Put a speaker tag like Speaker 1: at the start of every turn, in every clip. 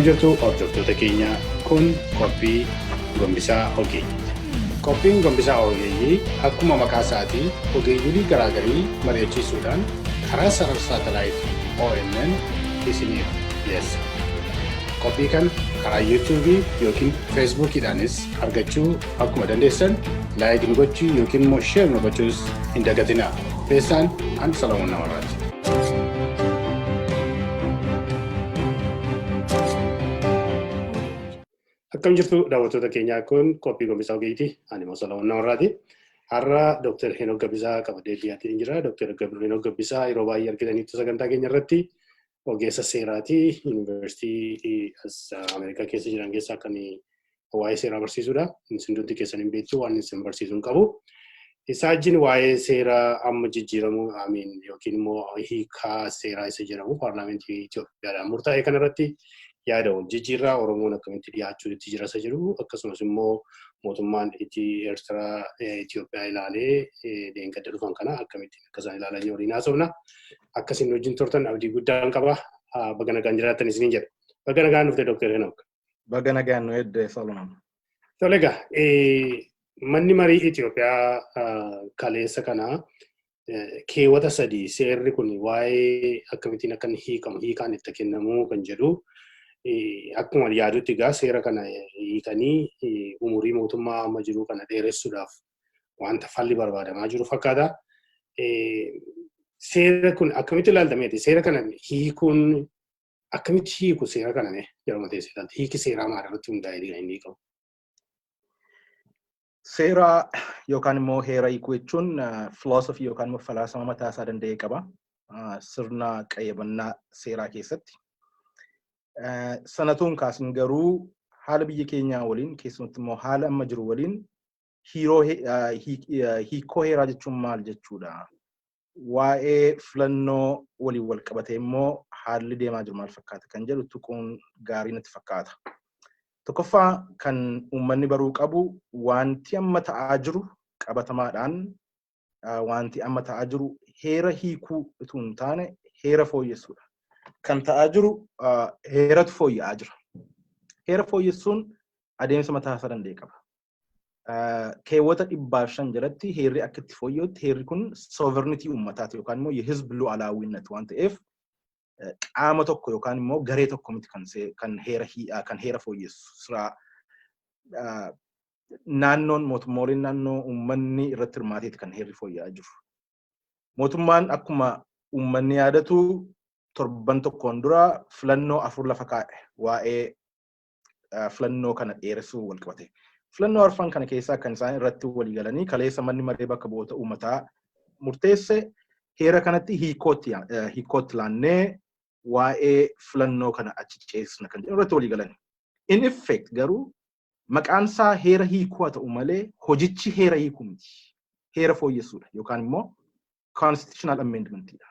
Speaker 1: Jirtu hordoftoota keenya, kun qophii gombisaa ogeeyyiiti. Qophiin gombisaa ogeeyyii akkuma maqaa isaatii ogeeyyiilee garaagarii mari'achiisuudhaan karaa sarara saatalaayitii OMN isiniif dhiyeessa. Qophii kana karaa yuutuubii yookiin feesbuukiidhaanis argachuu akkuma dandeessan, like nu gochuu yookiin immoo share nu gochuus hin dagatinaa. Keessaan an Salamuun Namarraati. Akkam jirtu daawwattoota keenyaa? Kun qophii gombisaa ogeeyyiiti. Ani immoo Salamuun Namarraati. Har'a Dr. Henook Gabbisaa qabadee dhiyaatee jira. Dr. Henook Gabbisaa yeroo baay'ee argitaniitu sagantaa keenya irratti ogeessa seeraati. Yuunivarsiitii Ameerikaa keessa jiran keessaa kan waa'ee seeraa barsiisudha. Isin hundi keessan hin beektu, waan isin barsiisuu hin qabu. Isaa wajjin waa'ee seeraa amma jijjiiramuu amiin yookiin immoo hiikaa seeraa isa jedhamu paarlaamentii Itoophiyaadhaan murtaa'e kanarratti yaada wal jijjiirraa, Oromoon akkamitti dhiyaachuu itti jira isa jedhu, akkasumas immoo mootummaan itti Eertiraa Itoophiyaa ilaalee deengada dhufan kana akkamittiin akka isaan ilaalan waliin haasofna. Akkasiin wajjin turtan abdii guddaan qaba. Baga nagaan jiraattan isiniin jedha. Baga nagaan dhufte, Dr. Henook.
Speaker 2: Baga nagaan nu eedde, Solomon.
Speaker 1: Tole egaa, manni marii Itoophiyaa kaleessa kana keewwata 3 seerri kun waa'ee akkamittiin akka inni hiikamu, hiikaan itti kennamu kan jedhu, akkuma yaadutti egaa seera kana hiikanii umurii mootummaa amma jiru kana dheeressuudhaaf wanta falli barbaadamaa jiru fakkaata. Seera kun akkamitti ilaaltameeti? Seera kana hiikuun akkamitti hiiku seera kana mee yeroo teessee ilaaltu? Hiiki seeraa maal irratti hundaa'ee kan inni hiikamu?
Speaker 2: Seera yookaan immoo heera hiikuu jechuun filoosofii yookaan immoo falaasama mataa isaa danda'e qaba. Sirna qayyabannaa seeraa keessatti. Sanatuun kaasin garuu haala biyya keenyaa waliin, keessumatti immoo haala amma jiru waliin, hiikoo heeraa jechuun maal jechuudha? Waa'ee filannoo waliin wal qabatee immoo haalli deemaa jiru maal fakkaata kan jedhu tuquun gaarii natti fakkaata. Tokkoffaa, kan uummanni baruu qabu, wanti amma ta'aa jiru qabatamaadhaan wanti amma ta'aa jiru heera hiikuu utuu hin taane heera fooyyessuudha. Kan ta'aa jiru heeratu fooyya'aa jira. Heera fooyyessuun adeemsa mataa isaa danda'e qaba. Keewwata 105 jalatti heerri akka itti fooyya'utti, heerri kun sovereignty uummataati yookaan immoo የህዝብ ሉዓላዊነት waan ta'eef, qaama tokko yookaan immoo garee tokko miti kan heera fooyyessu. Siraa naannoon, mootummooleen naannoo, uummanni irratti hirmaateeti kan heerri fooyya'aa jiru. Mootummaan akkuma uummanni yaadatu torban tokkoon dura filannoo afur lafa kaa'e, waa'ee filannoo kana dheeressuu wal qabate. Filannoo arfan kana keessaa kan isaan irratti walii galanii kaleessa manni maree bakka bu'oota uummataa murteesse, heera kanatti hiikootti laannee waa'ee filannoo kana achi ceesisna kan jedhu irratti walii galan. In effect garuu maqaan isaa heera hiikuu haa ta'u malee hojichi heera hiikuu miti. Heera fooyyessuudha yookaan immoo constitutional amendmentidha.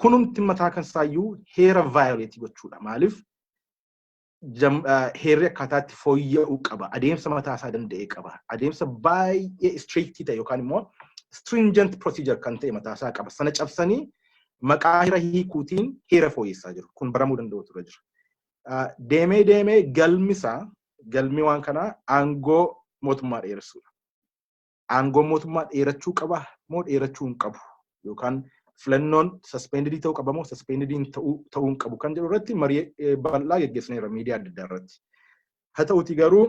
Speaker 2: Kunumti mataa kan isaayyuu heera violate gochuudha. Maaliif? Heerri akkaataa itti fooyya'uu qaba. Adeemsa mataa isaa danda'e qaba. Adeemsa baay'ee strict ta'e yookaan immoo stringent procedure kan ta'e mataa isaa qaba. Sana cabsanii maqaa heera hiikuutiin heera fooyyessaa jiru. Kun baramuu danda'u ture jira. Deemee deemee galmi isaa, galmi waan kanaa aangoo mootummaa dheeressuudha. Aangoon mootummaa dheerachuu qaba moo dheerachuu hin qabu, yookaan filannoon suspended ta'uu qaba moo suspended ta'uu hin qabu kan jedhu irratti marii bal'aa geggeessineera miidiyaa adda addaa irratti. Haa ta'uti garuu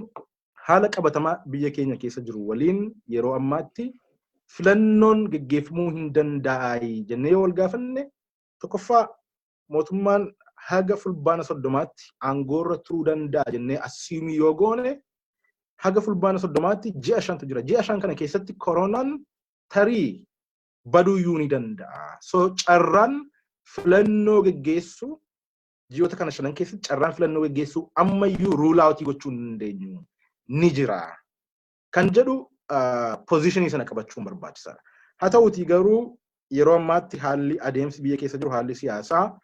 Speaker 2: haala qabatamaa biyya keenya keessa jiru waliin yeroo ammaatti filannoon geggeeffamuu hin danda'aayi jennee yoo wal gaafanne, tokkoffaa mootummaan haga Fulbaana 30tti aangoorra turuu danda'a jennee assume yoo goone, haga Fulbaana 30tti ji'a 5tu jira. Ji'a 5 kana keessatti koronaan tarii baduuyyuu ni danda'a. So carraan filannoo geggeessuu ji'oota kana shanan keessatti, carraan filannoo geggeessuu ammayyuu rule out gochuu hin dandeenyu, ni jira. Kan jedhu position sana qabachuun barbaachisaadha. Haa ta'utii garuu yeroo ammaatti haalli adeemsi biyya keessa jiru, haalli siyaasaa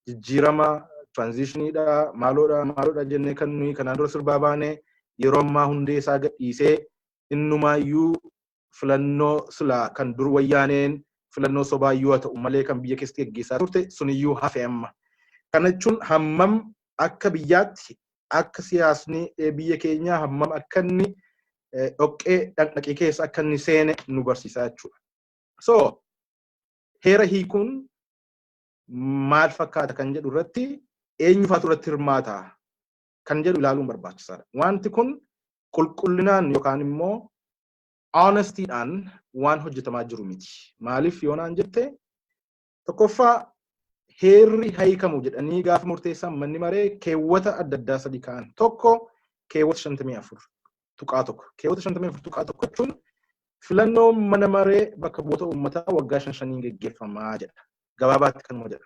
Speaker 2: jijjiirama, transitioniidha, maaloodha maaloodha jennee kan nuyi kanaan dura sirbaa baane, yeroo ammaa hundee isaa gadhiisee innumaayyuu filannoo silaa kan dur Wayyaaneen filannoo sobaayyuu haa ta'u malee kan biyya keessatti geggeessaa turte suniyyuu hafe amma. Kana jechuun hammam Akka biyyaatti akka siyaasni biyya keenyaa hammam akka inni dhoqqee dhaqnaqii keessa akka inni seene nu barsiisa jechuudha. So heera hiikuun maal fakkaata kan jedhu irratti, eenyufaatu irratti hirmaata kan jedhu ilaaluun barbaachisaadha. Wanti kun qulqullinaan yookaan immoo honestyidhaan waan hojjetamaa jiru miti. Maaliif yoo naan jette, tokkoffaa heerri hiikamu jedhanii gaafa murteessan manni maree keewwata adda addaa sadi ka'an. Tokko keewwata 54.1. Keewwata 54.1 jechuun filannoo mana maree bakka bu'oota uummataa waggaa shan shaniin geggeeffamaa jedha. Gabaabaatti kanuma jedha.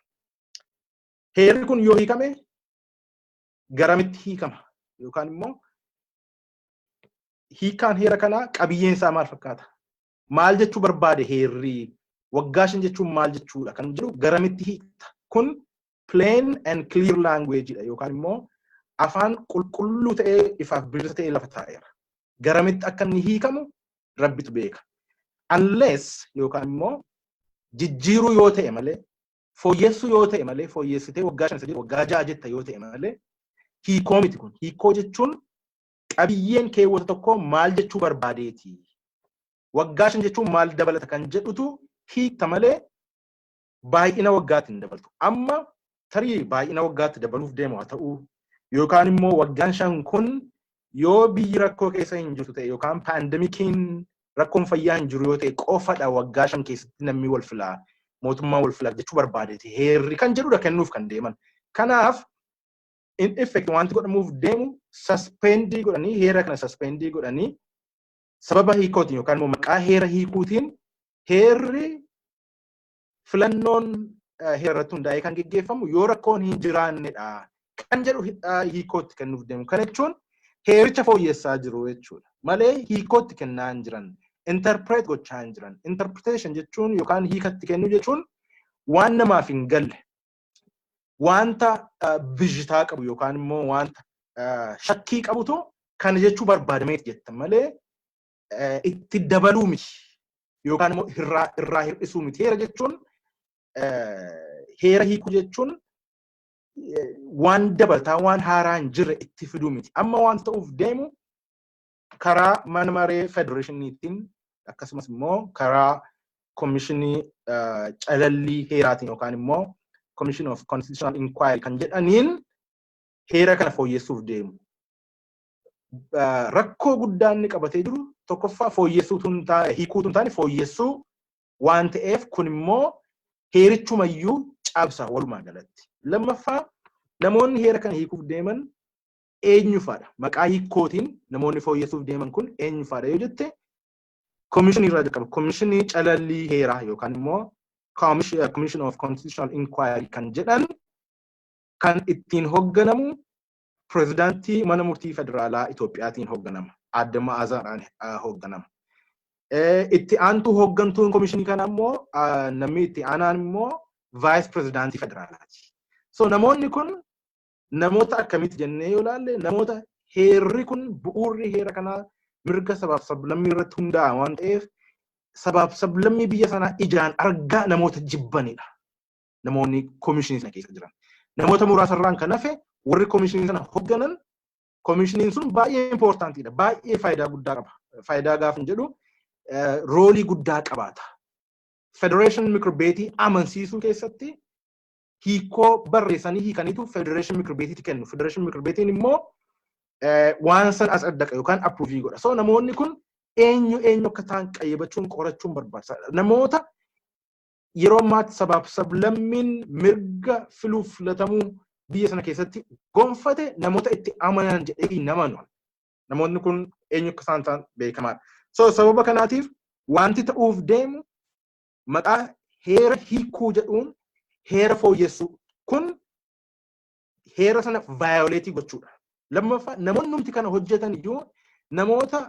Speaker 2: Heerri kun yoo hiikame garamitti hiikama? Yookaan immoo hiikaan heera kanaa qabiyyeen isaa maal fakkaata? Maal jechuu barbaade heerri? Waggaa 5 jechuun maal jechuudha kan jedhu garamitti hiikta? Kun plain and clear language dha, yookaan immoo afaan qulqulluu ta'ee ifaaf bilisa ta'ee lafa taa'eera. Garamitti akka inni hiikamu rabbitu beeka. Unless yookaan immoo jijjiiruu yoo ta'e malee, fooyyessuu yoo ta'e malee, fooyyessitee waggaa 5 sadii waggaa 6 jetta yoo ta'e malee hiikoo miti kun. Hiikoo jechuun qabiyyeen keewwata tokkoo maal jechuu barbaadeeti? Waggaa 5 jechuun maal dabalata kan jedhutu hiikta malee baay'ina waggaatti hin dabaltu. Amma tarii baay'ina waggaatti dabaluuf deemu haa ta'uu, yookaan immoo waggaan 5 kun yoo biyyi rakkoo keessa hin jirtu ta'e yookaan pandemiciin rakkoon fayyaa hin jiru yoo ta'e qofadha waggaa 5 keessatti namni wal filaa, mootummaan wal filaa jechuu barbaadeeti heerri kan jedhudha kennuuf kan deeman. Kanaaf in effect wanti godhamuuf deemu suspend godhanii, heera kana suspend godhanii, sababa hiikootiin yookaan immoo maqaa heera hiikuutiin heerri filannoon heera irratti hundaa'ee kan geggeeffamu yoo rakkoon hin jiraannedha kan jedhu hiikootti kennuuf deemu. Kana jechuun heericha fooyyessaa jiru jechuudha. Malee hiikootti kennaa hin jiran. Interpret gochaa hin jiran. Interpretation jechuun yookaan hiikatti kennuu jechuun waan namaaf hin galle, wanta bijitaa qabu yookaan immoo wanta shakkii qabutu kana jechuu barbaadameeti jetta malee itti dabaluu miti yookaan immoo irraa hir'isuu miti. Heera jechuun, heera hiikuu jechuun waan dabalataa, waan haaraa hin jirre itti fiduu miti. Amma waan ta'uuf deemu karaa mana maree federeeshiniitiin akkasumas immoo karaa komishinii calallii heeraatiin yookaan immoo Commission of Constitutional Inquiry kan jedhaniin heera kana fooyyessuuf deemu. Rakkoo guddaa inni qabatee jiru tokkoffaa fooyyessuutu hin taane, hiikuutu hin taane, fooyyessuu waan ta'eef kun immoo heerichumayyuu cabsa walumaa galatti. Lammaffaa, namoonni heera kana hiikuuf deeman eenyufaadha? Maqaa hiikootiin namoonni fooyyessuuf deeman kun eenyufaadha yoo jette, komishinii irraa jalqaba. Komishinii calallii heeraa yookaan immoo Commission of Constitutional Inquiry kan jedhan kan ittiin hoogganamu pirezidaantii mana murtii federaalaa Itoophiyaatiin hoogganama. Aadde Ma'aazaadhaan hoogganama. Itti aantuu hooggantuun komishinii kana immoo, namni itti aanaan immoo vice pirezidaantii federaalaati. So namoonni kun namoota akkamitti jennee yoo ilaalle, namoota heerri kun, bu'uurri heera kanaa mirga sabaaf sablammii irratti hundaa'a waan ta'eef sabaaf sablammii biyya sanaa ijaan argaa namoota jibbanidha. Namoonni komishinii sana keessa jiran. Namoota muraasarraan kan hafe warri komishinii sana hoogganan, komishiniin sun baay'ee importantiidha. Baay'ee faayidaa guddaa qaba. Faayidaa gaafa jedhu role guddaa qabaata. Federation ምክር ቤtii amansiisuu keessatti hiikoo barreessanii hiikaniitu Federation ምክር ቤtiitti kennu. Federation ምክር ቤtiin immoo waan san as addaqa yookaan approve godha. So namoonni kun eenyu eenyu akka ta'an qayyabachuun qorachuun barbaachisaadha. Namoota yeroo ammaatti sabaaf sablammiin mirga filuuf filatamuu biyya sana keessatti gonfate namoota itti amanan jedhee hin amanu. Namoonni kun eenyu akka isaan ta'an beekamaadha. So sababa kanaatiif wanti ta'uuf deemu maqaa heera hiikuu jedhuun heera fooyyessuu kun heera sana violate gochuudha. Lammaffaa, namoonni numti kana hojjetan iyyuu namoota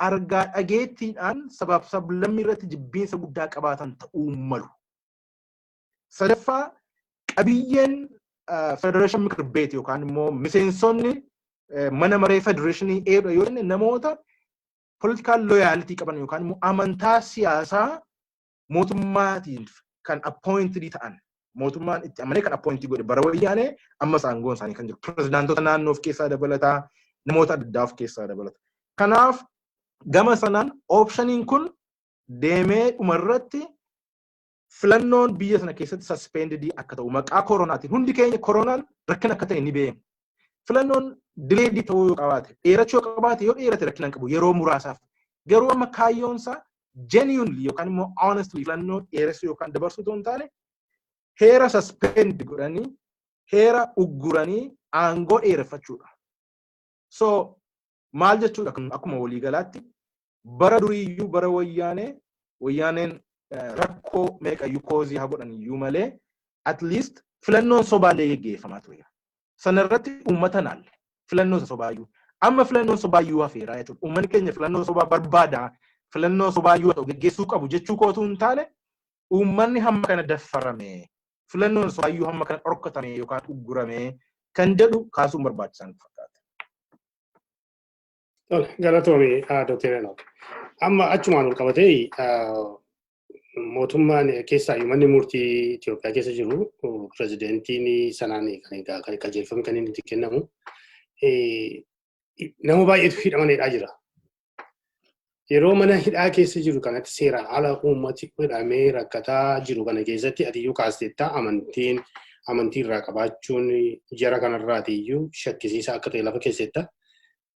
Speaker 2: argaa dhageettiidhaan sabaaf sablammii irratti jibbiinsa guddaa qabaatan ta'uu malu. Sadaffaa, qabiyyeen Federation ምክር ቤት yookaan immoo miseensonni mana maree federeeshinii eedha yoo jenne, namoota political loyalty qaban yookaan immoo amantaa siyaasaa mootummaatiin kan appointed ta'an. Mootummaan itti amanee kan appoint godhe bara Wayyaanee ammas aangoon isaanii kan jiru. Pirezidaantota naannoo of keessaa dabalataa, namoota adda addaa of keessaa dabalata. Kanaaf gama sanaan optioniin kun deemee dhumarratti filannoon biyya sana keessatti suspended akka ta'u maqaa koronaatiin, hundi keenya koronaan rakkina akka ta'e ni beekna. Filannoon delayed ta'uu yoo qabaate, dheerachuu yoo qabaate, yoo dheerate rakkina hin qabu yeroo muraasaaf. Garuu amma kaayyoon isaa genuinely yookaan immoo honestly filannoo dheeressuu yookaan dabarsuu otoo hin taane, heera suspend godhanii, heera ugguranii aangoo dheereffachuudha. So maal jechuudha? Akkuma waliigalaatti bara duriiyyuu, bara Wayyaanee, Wayyaaneen rakkoo meeqayyuu cause haa godhan iyyuu malee, at least filannoon sobaallee geggeeffamaa ture. Sana irratti uummata naalle filannoo isa sobaayyuu. Amma filannoon sobaayyuu hafeera jechuudha. Uummanni keenya filannoo sobaa barbaada. Filannoo sobaayyuu ta'u geggeessuu qabu jechuu kootu hin taane, uummanni hamma kana daffarame, filannoon sobaayyuu hamma kana dhorkatame yookaan uggurame kan jedhu kaasuun barbaachisan fakkaata.
Speaker 1: Galatoomi, Dr. Enoch. Amma achumaan ol qabatee mootummaan keessaa manni murtii Itoophiyaa keessa jiru pirezidentiin sanaan kan qajeelfame kan inni itti kennamu nama baay'eetu hidhamanidha jira. Yeroo mana hidhaa keessa jiru kanatti, seeraan ala uummati hidhamee rakkataa jiru kana keessatti, atiyyuu kaasteettaa, amantiin amantii irraa qabaachuun jara kanarraatiyyuu shakkisiisaa akka ta'e lafa keessetta.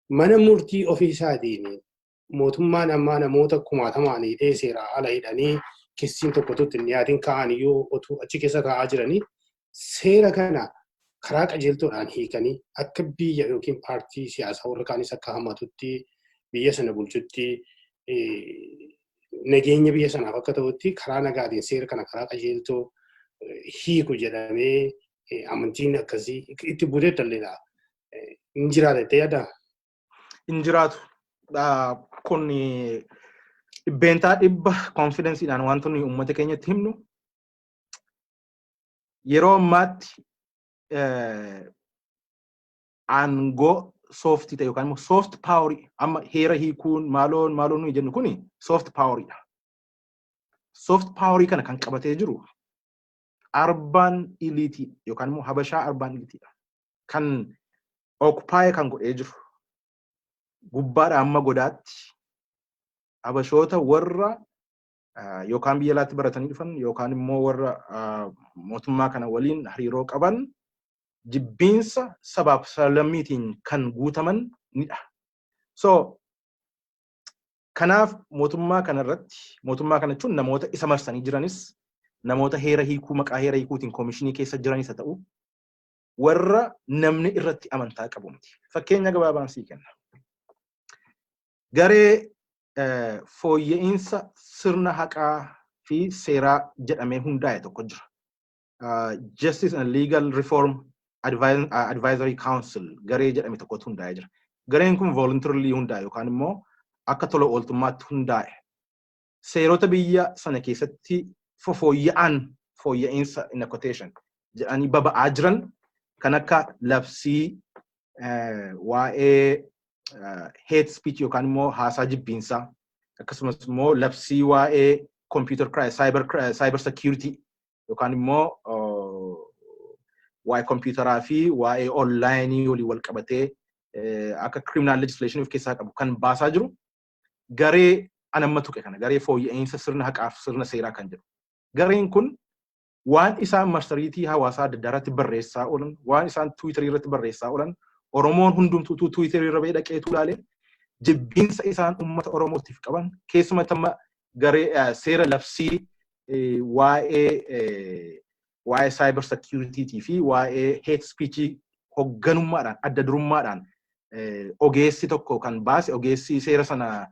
Speaker 1: Mana murtii ofiisaatiin mootummaan ammaa namoota kumaatamaan hidhee, seeraan ala hidhanii, kissiin tokko tutti hin dhiyaatin ka'an iyyuu otuu achi keessa taa'aa jiranii, seera kana karaa qajeeltoodhaan hiikanii akka biyya yookiin paartii siyaasaa warra kaanis akka hammatutti biyya sana bulchutti, nageenya biyya sanaaf akka ta'utti karaa nagaatiin seera kana karaa qajeeltoo hiiku jedhamee amantiin akkasii itti buutee dalleedha. Hin jiraata jettee yaaddaa?
Speaker 2: Hin jiraatu. Kun 100% confidenceiidhaan wantoonni nuyi uummata keenyatti himnu, yeroo ammaatti aangoo soft ta'e yookaan immoo soft power, amma heera hiikuun maaloon maaloon nuyi jennu kuni soft poweriidha. Soft power kana kan qabatee jiru urban elite yookaan immoo Habashaa urban eliteiidha. Kan occupy kan godhee jiru gubbaadha amma godaatti Habashoota warra yookaan biyya alaatti baratanii dhufan yookaan immoo warra mootummaa kana waliin hariiroo qaban, jibbiinsa sabaaf sablammiitiin kan guutaman nidha. So kanaaf mootummaa kana irratti, mootummaa kana jechuun namoota isa marsanii jiranis, namoota heera hiikuu maqaa heera hiikuutiin koomishinii keessa jiranis haa ta'u, warra namni irratti amantaa qabu miti. Fakkeenya gabaabaan sii kenna. Garee fooyya'insa sirna haqaa fi seeraa jedhamee hundaa'e tokko jira. Justice and Legal Reform Advisory Council garee jedhame tokkotu hundaa'ee jira. Gareen kun voluntarily hundaa'e yookaan immoo akka tola ooltummaatti hundaa'e. Seerota biyya sana keessatti fooyya'an, fooyya'insa in a quotation jedhanii baba'aa jiran kan akka labsii waa'ee hate speech yookaan immoo haasaa jibbiinsaa, akkasumas immoo labsii waa'ee computer crime, cyber security yookaan immoo waa'ee kompiitaraa fi waa'ee online waliin wal qabatee akka criminal legislation of keessaa qabu kan baasaa jiru garee anamma tuqe kana, garee fooyya'insa sirna haqaaf sirna seeraa kan jedhu. Gareen kun waan isaan marsariitii hawaasaa adda addaa irratti barreessaa oolan, waan isaan Twitterii irratti barreessaa oolan, Oromoon hundumtuu Twitterii irra bahee dhaqeetu ilaale, jibbiinsa isaan uummata Oromootiif qaban, keessumatti amma garee seera labsii waa'ee cyber security fi waa'ee hate speech hoogganummaadhaan, adda durummaadhaan ogeessi tokko kan baase, ogeessi seera sana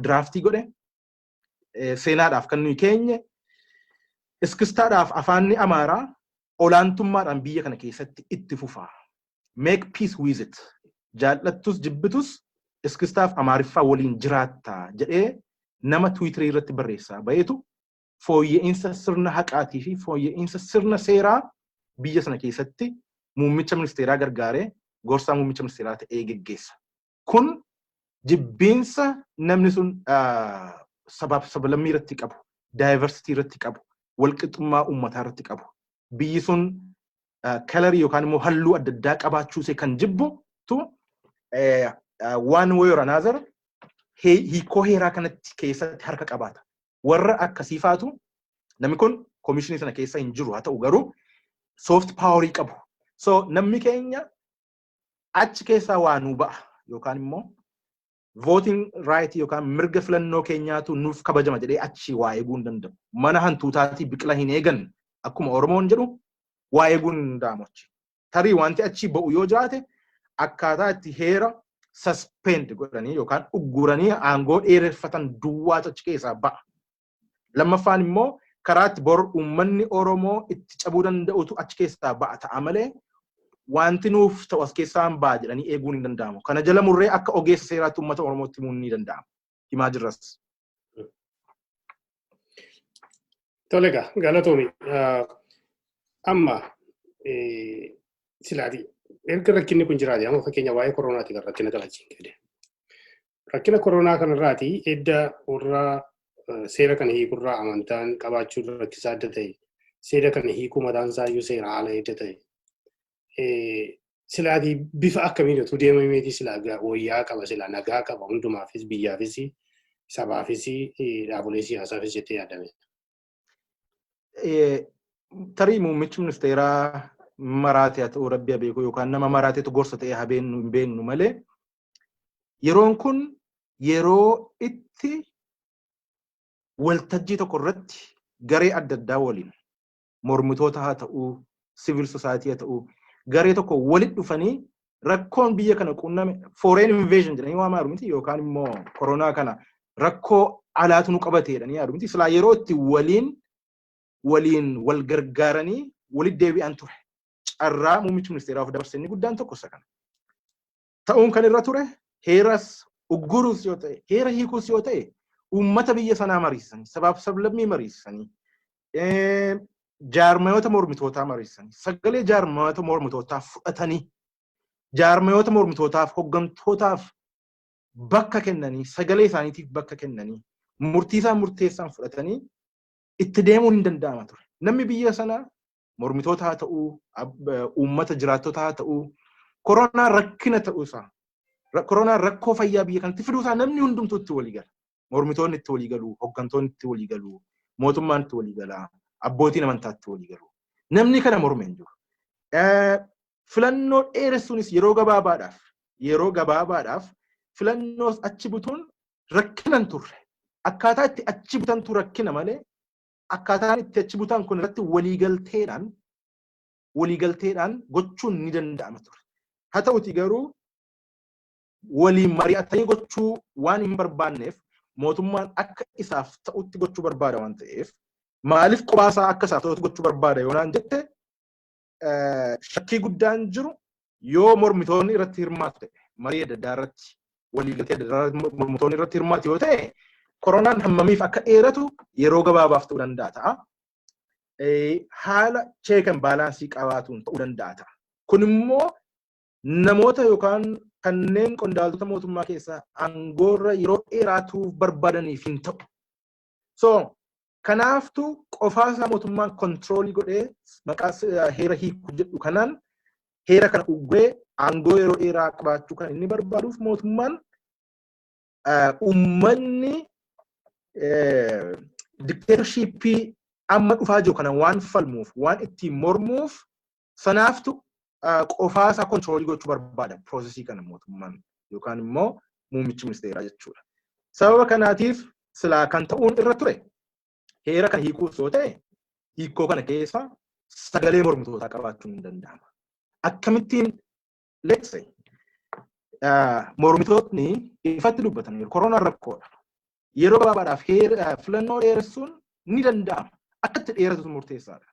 Speaker 2: draft godhe, seenaadhaaf kan nuyi keenye, iskistaadhaaf afaanni Amaaraa olaantummaadhaan biyya kana keessatti itti fufa. Make peace with it. Jaallattus jibbitus iskistaaf Amaariffaa waliin jiraatta jedhee nama Twitterii irratti barreessaa baheetu fooyya'insa sirna haqaatii fi fooyya'insa sirna seeraa biyya sana keessatti muummicha ministeeraa gargaaree gorsaa muummicha ministeeraa ta'ee geggeessa. Kun jibbiinsa namni sun sabaaf sablammii irratti qabu, diversity irratti qabu, walqixxummaa uummataa irratti qabu. Biyyi sun colorii yookaan immoo halluu adda addaa qabaachuu ishee kan jibbutu one way or another hiikoo heeraa kanatti keessatti harka qabaata. Warra akkasiifaatu, namni kun koomishinii sana keessa hin jiru, haa ta'u garuu soft powerii qabu. So namni keenya achi keessaa waa nuu ba'a yookaan immoo voting right yookaan mirga filannoo keenyaatu nuuf kabajama jedhee achi waa eeguu hin danda'u. Mana hantuutaatii biqila hin eegan akkuma Oromoon jedhu, waa eeguun hin danda'amu achi. Tarii wanti achi ba'u yoo jiraate, akkaataa itti heera suspend godhanii yookaan ugguranii aangoo dheereffatan duwwaatu achi keessaa ba'a. Lammaffaan immoo karaa itti bor uummanni Oromoo itti cabuu danda'utu achi keessaa ba'a ta'a malee, wanti nuuf ta'u as keessaa hin ba'a jedhanii eeguun hin danda'amu. Kana jala murree akka ogeessa seeraatti uummata Oromootti himuun ni danda'ama. Himaa jirras.
Speaker 1: Tole egaa, galatoomi. Amma silaati erga rakkinni kun jiraate, amma fakkeenya waa'ee koronaati kan rakkina kana jedhe. Rakkina koronaa kanarraati edda warra seera kana hiikurraa amantaan qabaachuun rakkisaa adda ta'e, seera kana hiikuu mataan isaa iyyuu seera haala edda ta'e. Silaatii bifa akkamiin utuu deemameeti silaa wayyaa qaba, silaa nagaa qaba, hundumaafis, biyyaafis, sabaafis, dhaabolee siyaasaafis jettee yaadame?
Speaker 2: Tarii muummichi ministeeraa maraate haa ta'u, rabbi haa beeku, yookaan nama maraatetu gorsa ta'e haa beennu, hin beennu malee, yeroon kun yeroo itti waltajjii tokko irratti garee adda addaa waliin, mormitoota haa ta'uu, civil society haa ta'uu, garee tokko walitti dhufanii rakkoon biyya kana qunname foreign invasion jedhanii waamaa jiru miti, yookaan immoo koronaa kana rakkoo alaatu nu qabate jedhanii yaadu miti. Silaa yeroo itti waliin wal gargaaranii walitti deebi'an ture. Carraa muummichi ministeeraa of dabarse inni guddaan tokko isa kana. Ta'uun kan irra ture, heeras ugguruus yoo ta'e, heera hiikuus yoo ta'e, uummata biyya sanaa mariisisanii, sabaaf sablammii mariisisanii, jaarmayoota mormitootaa mariisisanii, sagalee jaarmayoota mormitootaa fudhatanii, jaarmayoota mormitootaaf hoggantootaaf bakka kennanii, sagalee isaaniitiif bakka kennanii, murtii isaan murteessan fudhatanii itti deemuun hin danda'ama ture. Namni biyya sanaa mormitoota haa ta'uu, uummata jiraattota haa ta'uu, koronaan rakkina ta'uusaa, koronaan rakkoo fayyaa biyya kanatti fiduusaa namni hundumtuu itti walii gala. Mormitoonni itti walii galu, hooggantoonni itti walii galu, mootummaan itti walii gala, abbootiin amantaa itti walii galu. Namni kana morme hin jiru. Filannoo dheeressuunis yeroo gabaabaadhaaf filannoo achi butuun rakkina hin turre. Akkaataa itti achi butantu rakkina malee, akkaataan itti achi butan kun irratti waliigalteedhaan gochuun ni danda'ama ture. Haa ta'uti garuu waliin mari'atanii gochuu waan hin barbaanneef, mootummaan akka isaaf ta'utti gochuu barbaada waan ta'eef, maaliif qobaasaa akka isaaf ta'utti gochuu barbaada yoo naan jette, shakkii guddaan jiru yoo mormitoonni irratti hirmaatu ta'e, marii adda addaa irratti, waliigaltee adda addaa irratti mormitoonni irratti hirmaatu yoo ta'e, koronaan hammamiif akka dheeratu yeroo gabaabaaf ta'uu danda'a ta'a. Haala check and balanceii qabaatuun ta'uu danda'a ta'a. Kun immoo namoota yookaan kanneen qondaaltota mootummaa keessaa aangoorra yeroo dheeraa turuuf barbaadaniif hin ta'u. So kanaaftu qofaasaa mootummaan controlii godhee maqaa heera hiikuu jedhu kanaan heera kana uggee aangoo yeroo dheeraa qabaachuu kan inni barbaaduuf, mootummaan uummanni dictatorshipii amma dhufaa jiru kana waan falmuuf, waan ittiin mormuuf, sanaaftu qofaasaa controlii gochuu barbaada processii kana mootummaan yookaan immoo muummichi ministeeraa jechuudha. Sababa kanaatiif silaa kan ta'uun irra ture, heera kana hiikuuf yoo ta'e, hiikoo kana keessa sagalee mormitootaa qabaachuun hin danda'ama. Akkamittiin, let's say, mormitootni ifatti dubbataniiru. Koronaan rakkoodha. Yeroo gabaabaadhaaf filannoo dheeressuun ni danda'ama. Akka itti dheeratutu murteessaadha.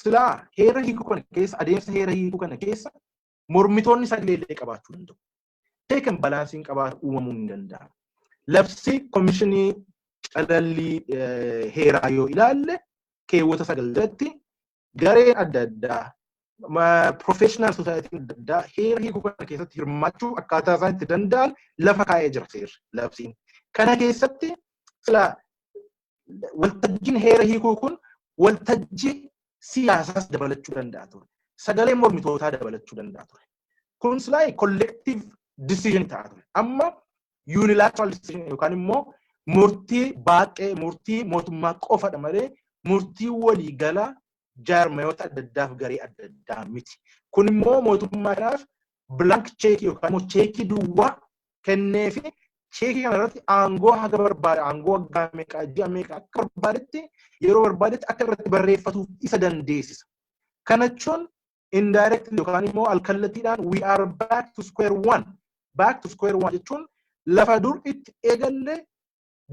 Speaker 2: Silaa heera hiikuu kana keessa, adeemsa heera hiikuu kana keessa mormitoonni sagalee illee qabaachuu danda'u. Check and balanceiin qabaatu uumamuu ni danda'ama. Labsii komishinii calallii heeraa yoo ilaalle, keewwata 9 jalatti gareen adda addaa, professional societyn adda addaa heera hiikuu kana keessatti hirmaachuu akkaataa isaan itti danda'an lafa kaa'ee jira seerri labsiin. Kana keessatti sila waltajjiin heera hiikuu kun waltajjii Siyaasaas dabalachuu danda'a ture. Sagalee mormitootaa dabalachuu danda'a ture. Kun silaa collective decision ta'a ture. Amma unilateral decision yookaan immoo murtii baaqee, murtii mootummaa qofadha malee murtii waliigalaa jaarmayoota adda addaaf garee adda addaa miti. Kun immoo mootummaa kanaaf blank check yookaan immoo cheekii duwwaa kennee fi cheekii kana irratti aangoo haga barbaade, aangoo waggaa meeqaa, ji'a meeqaa akka barbaadetti, yeroo barbaadetti akka irratti barreeffatuuf isa dandeessisa. Kana jechuun indirectly yookaan immoo alkallattiidhaan we are back to square one. Back to square one jechuun lafa dur itti eegalle,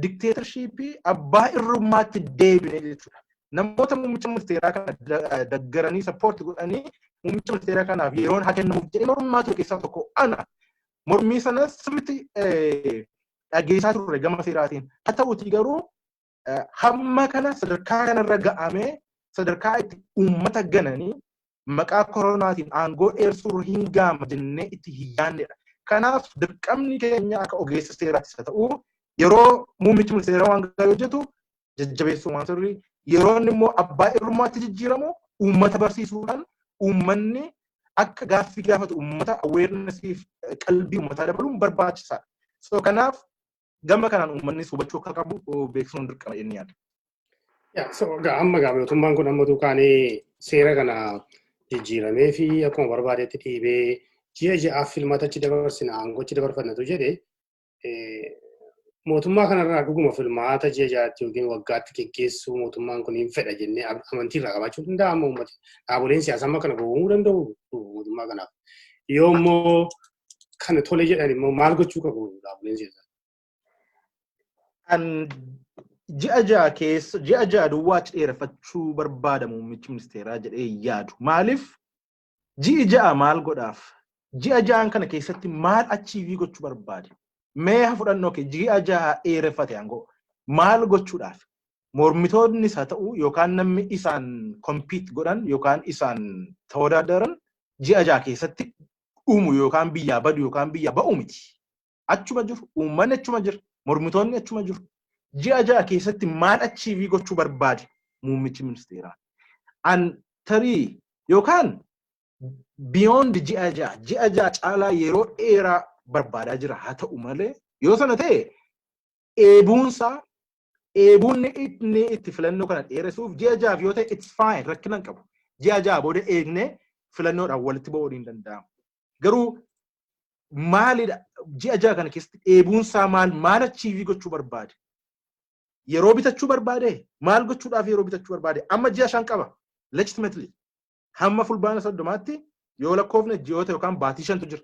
Speaker 2: dictatorshipii abbaa irrummaatti deebine jechuudha. Namoota muummicha ministeeraa kana deggaranii, support godhanii, muummicha ministeeraa kanaaf yeroon haa kennamuuf jedhee mormaa ture keessaa tokko ana. Mormii sanas sirriitti dhageessaa turre gama seeraatiin. Haa ta'utii garuu hamma kana sadarkaa kanarra ga'amee, sadarkaa itti uummata gananii maqaa koronaatiin aangoo dheersuu hin gaama jennee itti hin yaannedha. Kanaaf dirqamni keenya akka ogeessa seeraattis haa ta'u, yeroo muummichi ministeeraa waan gaarii hojjetu jajjabeessuu waan sirrii, yeroo inni immoo abbaa irrummaatti jijjiiramu uummata barsiisuudhaan uummanni akka gaaffii gaafatu, uummata awarenessiif qalbii uummataa dabaluun barbaachisaadha. So kanaaf gama kanaan uummannis hubachuu akka qabu beeksisuun dirqama inni yaada.
Speaker 1: So amma gaa mootummaan kun amma tukaanee seera kana jijjiiramee fi akkuma barbaadetti dhiibee ji'a ji'aaf filmaata achi dabarsina, aangoochi dabarfannatu jedhe, mootummaa kanarraa dhuguma filmaata ji'a ja'aatti yookiin waggaatti geggeessuu mootummaan kun hin fedha jennee amantii irraa qabaachuu danda'ama uummati? Dhaaboleen siyaasaa amma kana gowwoomuu danda'u mootummaa kanaaf? Yoo immoo kana tole jedhan immoo maal gochuu qabu dhaaboleen siyaasaa?
Speaker 2: An ji'a 6 keessa, ji'a 6 duwwaa achi dheereffachuu barbaada muummichi ministeeraa jedhee yaadu. Maaliif ji'i 6 maal godhaaf? Ji'a 6n kana keessatti maal achieve gochuu barbaade? Mee haa fudhannoo kee, ji'a 6 dheereffate aangoo maal gochuudhaaf? Mormitoonnis haa ta'u yookaan namni isaan compete godhan yookaan isaan tawodaadaran ji'a 6 keessatti dhumu yookaan biyyaa badu yookaan biyyaa ba'u miti. Achuma jiru, uummanni achuma jira, mormitoonni achuma jiru. Ji'a 6 keessatti maal achieve gochuu barbaade muummichi ministeeraa? An tarii yookaan beyond ji'a 6, ji'a 6 caalaa yeroo dheeraa barbaadaa jira haa ta'u malee, yoo sana ta'e dheebuunsaa, dheebuun inni itti filannoo kana dheeressuuf ji'a 6f yoo ta'e, it's fine, rakkina hin qabu. Ji'a 6 booda eegnee filannoodhaan walitti ba'uun hin danda'amu. Garuu maalidha ji'a 6 kana keessatti dheebuunsaa? Maal maal achieve gochuu barbaade? Yeroo bitachuu barbaade? Maal gochuudhaaf yeroo bitachuu barbaade? Amma ji'a 5 qaba legitimately. Hamma Fulbaana 30tti yoo lakkoofne ji'oota yookaan baatii 5tu jira.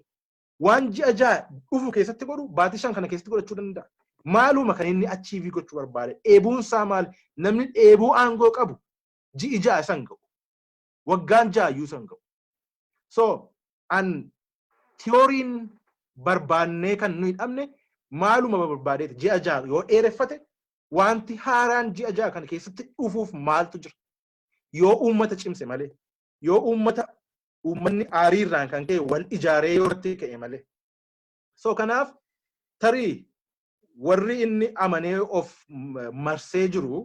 Speaker 2: Waan ji'a 6 dhufu keessatti godhu baatii 5 kana keessatti godhachuu danda'a. Maaluma kan inni achieve gochuu barbaade? Dheebuunsaa maal? Namni dheebuu aangoo qabu ji'i 6 isan ga'u. Waggaan 6 iyyuu isan ga'u. So an theoryn barbaannee kan nuyi dhabne, maaluma barbaadeeti ji'a 6 yoo dheereffate? Wanti haaraan ji'a 6 kana keessatti dhufuuf maaltu jira? Yoo uummata cimse malee, yoo uummanni aariirraan kan ka'e wal ijaaree yoo irratti ka'e malee. So kanaaf tarii warri inni amanee of marsee jiru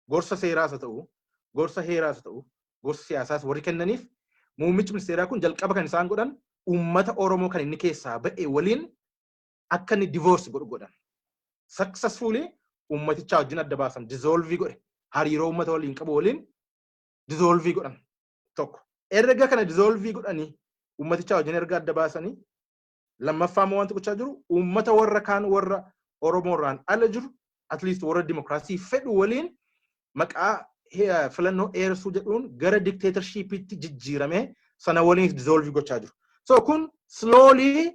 Speaker 2: gorsa seeraas haa ta'u, gorsa heeraas haa ta'u, gorsa siyaasaas warri kennaniif, muummichi ministeeraa kun jalqaba kan isaan godhan uummata Oromoo kan inni keessaa ba'e waliin akka inni divorce godhu godhan. Successfully uummatichaa wajjin adda baasan, dissolve godhe, hariiroo uummata waliin qabu waliin dissolve godhan tokko. Erga kana dissolve godhanii uummatichaa wajjin erga adda baasanii, lammaffaa immoo wanti gochaa jiru uummata warra kaan, warra Oromoorraan ala jiru, at least warra dimokiraasii fedhu waliin maqaa filannoo dheersuu jedhuun gara dictatorshipitti jijjiiramee sana waliin dissolve gochaa jiru. So kun slowly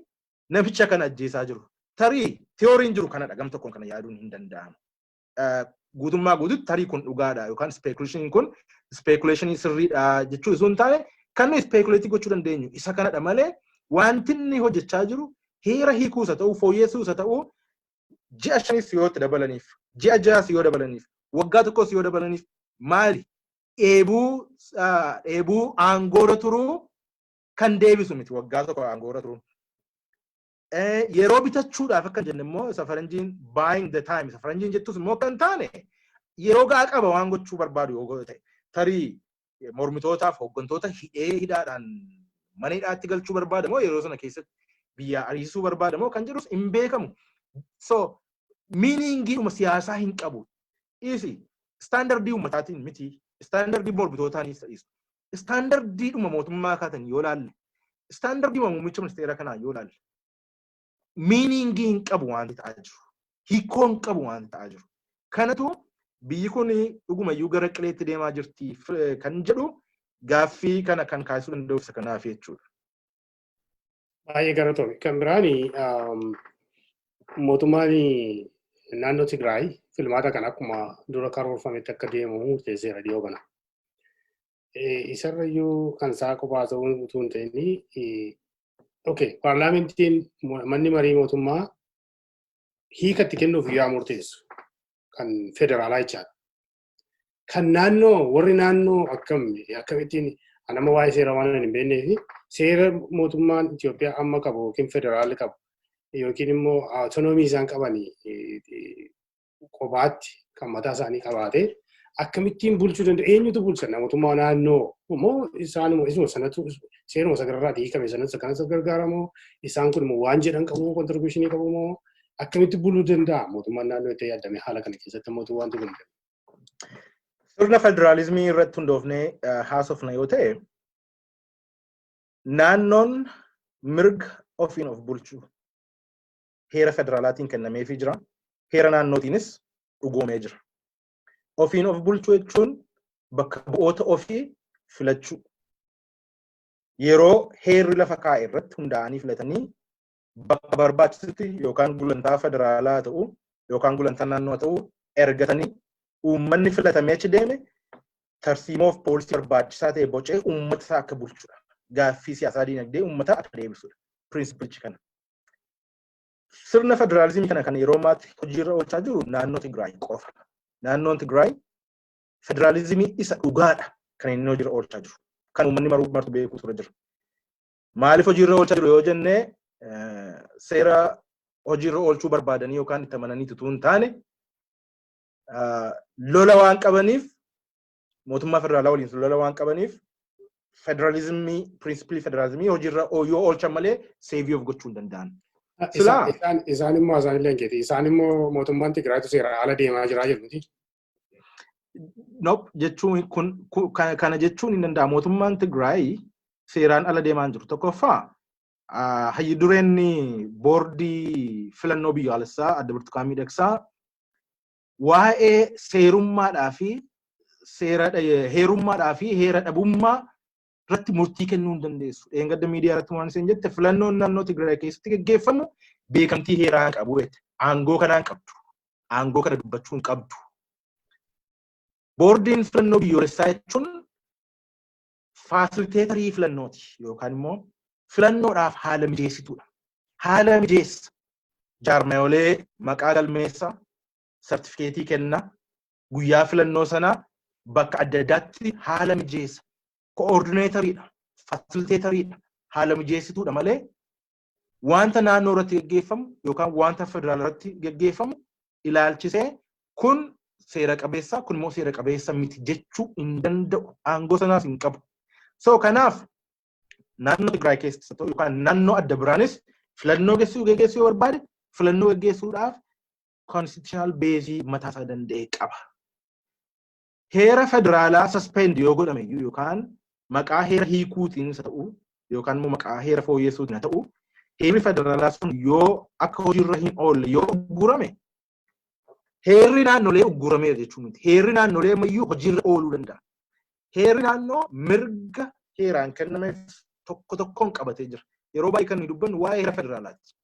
Speaker 2: namicha kana ajjeesaa jiru. Tarii theoryn jiru kanadha, gam tokkoon kana yaaduun hin danda'amu. Guutummaa guututti tarii kun dhugaadha yookaan speculationiin kun speculationii sirriidha jechuu osoo hin taane, kan nuyi speculate gochuu dandeenyu isa kanadha malee, wanti inni hojjechaa jiru heera hiikuus haa ta'u, fooyyessuus haa ta'u, ji'a 5s yoo itti dabalaniif, ji'a 6s yoo dabalaniif, waggaa tokkos yoo dabalaniif, maali, dheebuu aangoorra turuu kan deebisu miti waggaa tokko aangoorra turuun. Yeroo bitachuudhaaf akka jenne immoo, isa faranjiin buying the time, isa faranjiin jettus immoo kan taane, yeroo gahaa qaba waan gochuu barbaadu yoo ta'e, tarii Mormitootaaf hooggantoota hidhee hidhaadhaan mana hidhaatti galchuu barbaada moo, yeroo sana keessatti biyya ariisuu barbaada moo kan jedhus hin beekamu. So meaningiidhuma siyaasaa hin qabu. Isi standardii uummataatiin miti, standardii mormitootaanis ta'is, standardiidhuma mootummaa kaatan yoo laalle, standardiidhuma muummicha ministeera kanaa yoo laalle, meaningii hin qabu wanti ta'aa jiru. Hiikoo hin qabu wanti ta'aa jiru. Kanatu biyyi kun dhugumayyuu gara qileetti deemaa jirti kan jedhu gaaffii kana kan kaasuu danda'u isa kanaaf jechuudha.
Speaker 1: Baay'ee galatoomi. Kan biraan, mootummaan naannoo Tigraay filmaata kana akkuma dura karoorfametti akka deemamu murteesseera dhiyoo kana. Isarrayyuu kan isaa qophaa ta'uu utuu hin ta'in, okay, paarlaamentiin, manni marii mootummaa hiikatti kennuuf yaa murteessu kan federaalaa jechaadha. Kan naannoo, warri naannoo akkam akkamittiin, nama waa'ee seera waan hin beeknee fi seera mootummaan Itoophiyaa amma qabu yookiin federaalli qabu yookiin immoo autonomy isaan qaban kophaatti kan mataa isaanii qabaatee akkamittiin bulchuu danda'u? Eenyutu bulcha? Mootummaa naannoo moo isaanuma isuma sanatu seeruma sagarraati hiikame sanatu kanas gargaaramoo, isaan kun immoo waan jedhan qabu, contributionii qabu moo, akkamitti buluu danda'a mootummaan naannoo itti yaadame haala kana keessatti mootummaan wanti kun?
Speaker 2: Sirna federaalizimii irratti hundoofnee haasofna yoo ta'e, naannoon mirga ofiin of bulchuu heera federaalaatiin kennameefii jira. Heera naannootiinis dhugoomee jira. Ofiin of bulchuu jechuun bakka bu'oota ofii filachuu. Yeroo heerri lafa kaa'e irratti hundaa'anii filatanii bakka barbaachisutti yookaan gulantaa federaalaa ta'u yookaan gulantaa naannoo ta'u ergatanii, uummanni filatamee achi deeme tarsiimoof poolisii barbaachisaa ta'e bocee uummata isaa akka bulchudha. Gaaffii siyaasaa, dinagdee uummataa akka deebisudha. Principlichi kana. Sirna federaalizimii kana kan yeroo ammaatti hojiirra oolchaa jiru naannoo Tigraay qofa. Naannoon Tigraay federaalizimii isa dhugaadha kan inni hojiirra oolchaa jiru. Kan uummanni maruu martu beekuu ture jira. Maaliif hojiirra oolchaa jiru yoo jennee, seera hojiirra oolchuu barbaadanii yookaan itti amananii utuu hin taane, lola waan qabaniif, mootummaa federaalaa waliin lola waan qabaniif, federaalizimii, principlii federaalizimii hojiirra yoo oolchan malee save of gochuu hin danda'an.
Speaker 1: Isaan immoo, isaan illee keeti. Isaan immoo mootummaan Tigraayitu seera ala deemaa jira jedhuti.
Speaker 2: Nope, jechuun kun kana jechuun hin danda'amu. Mootummaan Tigraay seeraan ala deemaa hin jiru. Tokkoffaa, hayyi dureen boordii filannoo biyyaalessaa Adda Birtukaan Miidhagsaa waa'ee seerummaadhaa fi seera heerummaadhaa fi heera dhabummaa irratti murtii kennuu hin dandeessu. Dheengadda miidiyaa irratti waan isheen jette, filannoon naannoo Tigraay keessatti gaggeeffamu beekamtii heeraa hin qabu jette. Aangoo kanaa hin qabdu. Aangoo kana dubbachuu hin qabdu. Boordiin filannoo biyyoolessaa jechuun facilitatorii filannooti yookaan immoo filannoodhaaf haala mijeessituudha. Haala mijeessa. Jaarmayolee maqaa galmeessa, sartifikeetii kenna, guyyaa filannoo sanaa bakka adda addaatti haala mijeessa. Coordinatoriidha, facilitatoriidha, haala mijeessituudha malee wanta naannoo irratti gaggeeffamu yookaan wanta federaala irratti gaggeeffamu ilaalchisee kun seera qabeessa, kun immoo seera qabeessa miti jechuu hin danda'u. Aangoo sanaas hin qabu. So kanaaf naannoo Tigraay keessatti ta'u yookaan naannoo adda biraanis filannoo gaggeessuu yoo barbaade, filannoo gaggeessuudhaaf constitutional baseii mataa isaa danda'e qaba. Heera federaalaa suspend yoo godhame iyyuu, yookaan maqaa heera hiikuutiin isa ta'u yookaan immoo maqaa heera fooyyessuutiin haa ta'u, heerri federaalaa sun yoo akka hojiirra hin oolle yoo uggurame, heerri naannolee uggurameera jechuu miti. Heerri naannolee ammayyuu hojiirra ooluu danda'a. Heerri naannoo mirga heeraan kennameef tokko tokkoon qabatee jira. Yeroo baay'ee kan nuyi dubbannu waa'ee heera federaalaati.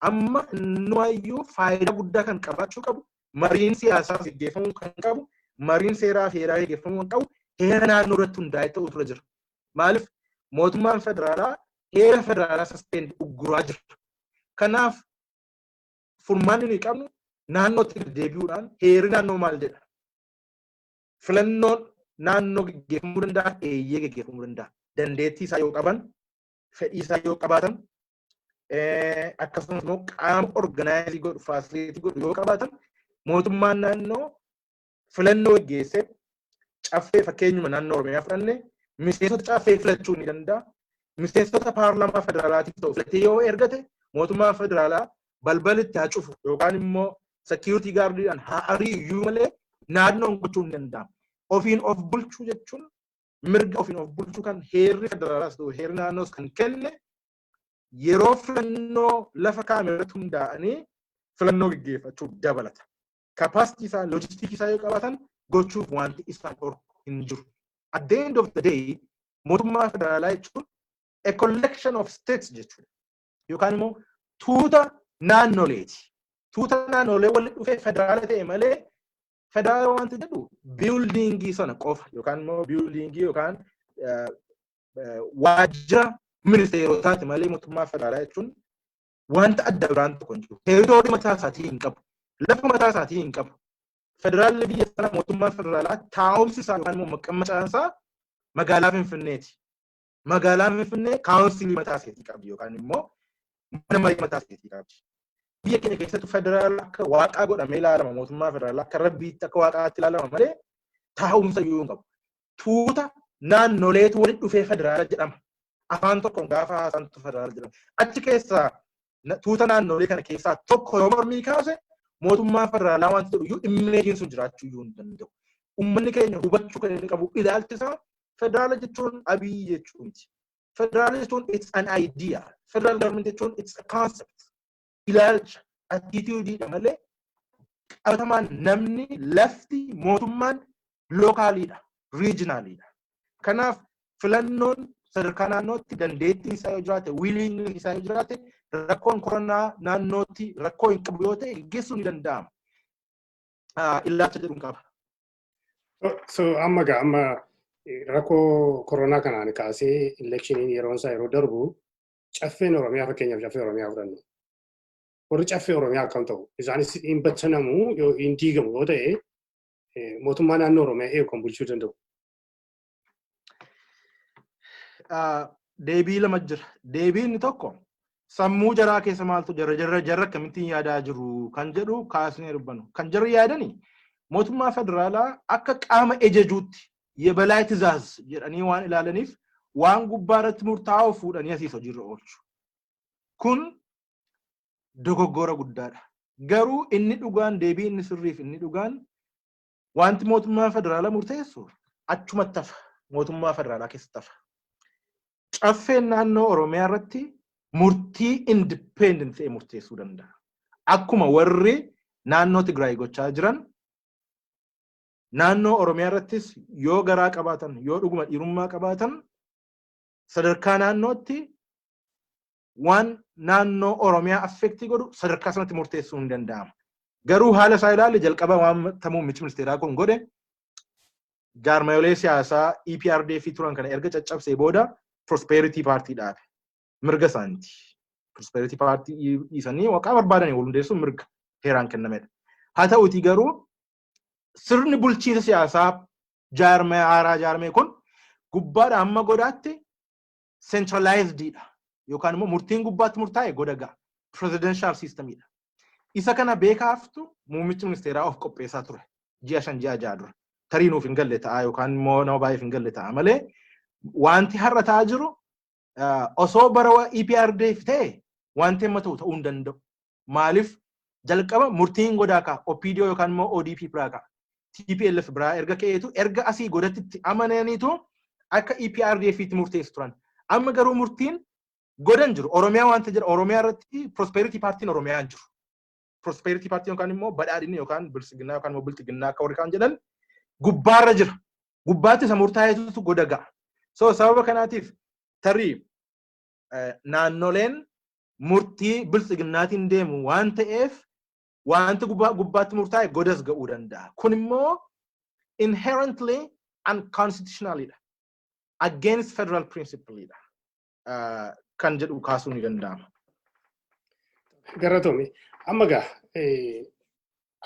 Speaker 2: Amma innumayyuu faayidaa guddaa kan qabaachuu qabu, mariin siyaasaa gaggeeffamuu kan qabu, mariin seeraa fi heeraa gaggeeffamuu kan qabu heera naannoo irratti hundaa'ee ta'u tura jira. Maaliif mootummaan federaalaa heera federaalaa suspend ugguraa jira? Kanaaf furmaanni nuyi qabnu naannootti deebi'uudhaan heerri naannoo maal jedha? Filannoon naannoo gaggeeffamuu danda'a, eeyyee, gaggeeffamuu danda'a. Dandeettii isaa yoo qaban, fedhii isaa yoo qabaatan, akkasumas immoo qaama organize godhu, facilitate godhu yoo qabaatan, mootummaan naannoo filannoo gaggeessee caffee, fakkeenyuma naannoo Oromiyaa fudhanne Miseensota Caffee filachuu ni danda'a. Miseensota paarlaamaa federaalaatiif ta'u filatee yoo ergate, mootummaan federaalaa balbalitti haa cufu yookaan immoo security guardiidhaan haa ari'u iyyuu malee naannoon gochuu hin danda'amu. Ofiin of bulchuu jechuun, mirga ofiin of bulchuu kan heerri federaalaas ta'u heerri naannoos kan kenne, yeroo filannoo lafa kaa'ame irratti hundaa'anii filannoo gaggeeffachuu dabalata. Capacity isaa, logistic isaa yoo qabaatan, gochuuf wanti isaan dhorku hin jiru. At the end of the day, mootummaa federaalaa jechuun a collection of states jechuudha. Yookaan immoo tuuta naannoleeti. Tuuta naannolee walitti dhufee federaala ta'e malee, federaala wanti jedhu buildingii sana qofa yookaan immoo buildingii yookaan waajjira ministeerotaati malee, mootummaa federaalaa jechuun wanta adda biraan tokko hin jiru. Territory mataa isaatii hin qabu. Lafa mataa isaatii hin qabu. Federaalli biyya sana, mootummaa federaalaa, taa'umsi isaa yookaan immoo maqqamacaan isaa magaalaa Finfinneeti. Magaalaan Finfinnee councilii mataa isaatii qabdi yookaan immoo mana marii mataa isaatii qabdi. Biyya keenya keessatti federaala akka waaqaa godhamee ilaalama. Mootummaa federaalaa akka rabbiitti, akka waaqaatti ilaalama malee taa'umsa iyyuu hin qabu. Tuuta naannoleetu walitti dhufee federaala jedhama. Afaan tokkoon gaafa haasaantu federaala jedhama. Achi keessaa, tuuta naannolee kana keessaa tokko yoo mormii kaase, mootummaa federaalaa wanti jedhu iyyuu imageiin sun jiraachuu iyyuu hin danda'u. Uummanni keenya hubachuu kan inni qabu, ilaalchi isaa, federaala jechuun Abiyyi jechuu miti. Federaala jechuun it's an idea. Federal government jechuun it's a concept. Ilaalcha, attitude malee qabatamaan namni, lafti, mootummaan localiidha, regionaliidha. Kanaaf filannoon sadarkaa naannootti dandeettiin isaa yoo jiraate, willingness isaa yoo jiraate, rakkoon koronaa naannootti rakkoo hin qabu yoo ta'e, geggeessuun ni danda'ama. Ilaalcha jedhuun qaba.
Speaker 1: So amma gaa amma rakkoo koronaa kanaan kaasee electioniin yeroon isaa yeroo darbu, Caffeen Oromiyaa, fakkeenyaaf Caffee Oromiyaa fudhannu. Warri Caffee Oromiyaa akkam ta'u? Isaanis hin battanamu yoo hin diigamu yoo ta'e, mootummaa naannoo Oromiyaa eegu kan bulchuu danda'u?
Speaker 2: Deebii lama jira. Deebii inni tokko, sammuu jaraa keessa maaltu jara, jarra akkamittiin yaadaa jiru kan jedhu kaasnee dubbannu. Kan jarri yaadani mootummaa federaalaa akka qaama ejejuutti, የበላይ ትዕዛዝ jedhanii waan ilaalaniif, waan gubbaa irratti murtaa'u fuudhanii asiis hojiirra oolchu. Kun dogoggora guddaadha. Garuu inni dhugaan, deebii inni sirriif inni dhugaan, wanti mootummaa federaalaa murteessu achumatti hafa. Mootummaa federaalaa keessatti hafa. Caffeen naannoo Oromiyaa irratti murtii independent ta'e murteessuu danda'a. Akkuma warri naannoo Tigraay gochaa jiran, naannoo Oromiyaa irrattis yoo garaa qabaatan, yoo dhuguma dhiirummaa qabaatan, sadarkaa naannootti waan naannoo Oromiyaa affect godhu sadarkaa sanatti murteessuu hin danda'ama. Garuu haala isaa ilaalle, jalqaba waan muummichi ministeeraa kun godhe, jaarmayolee siyaasaa EPRDF turan kana erga caccabsee booda Prosperity Party dhaabe. Mirga isaaniiti. Prosperity Party dhiisanii waqaa barbaadanii wal hundeessuun mirga heeraan kennamedha. Haa ta'uutii garuu sirni bulchiinsa siyaasaa jaarmee haaraa jaarmee kun gubbaadha hamma godaatti centralizedidha. Yookaan immoo murtiin gubbaatti murtaa'e goda ga'a. Presidential systemidha. Isa kana beekaaftu muummichi ministeeraa of qopheessaa ture. Ji'a 5, ji'a 6 dura. Tarii nuuf hin galle ta'a yookaan immoo nama baay'eef hin galle ta'a malee, wanti har'a ta'aa jiru osoo bara EPRDF ta'e wanti amma ta'u ta'uu hin danda'u. Maaliif? Jalqaba murtiin godaa ka'a. OPDO yookaan immoo ODP biraa ka'a. TPLF biraa erga ka'eetu, erga asii godatti amananiitu akka EPRDF itti murteessu turan. Amma garuu murtiin godan jiru. Oromiyaa wanta jira. Oromiyaa irratti Prosperity Partiin Oromiyaa hin jiru. Prosperity Party yookaan immoo badhaadhinni yookaan bilisiginnaa yookaan immoo bilxiginnaa akka warri kaan jedhan gubbaarra jira. Gubbaatti isa murtaa'eetu goda ga'a. So sababa kanaatiif tarii naannoleen murtii bilxiginnaatiin deemu waan ta'eef, wanti gubbaatti murtaa'e godas ga'uu danda'a. Kun immoo inherently unconstitutionalidha. Against federal principleidha. Kan jedhu kaasuu ni danda'ama.
Speaker 1: Galatoomi. Amma gaa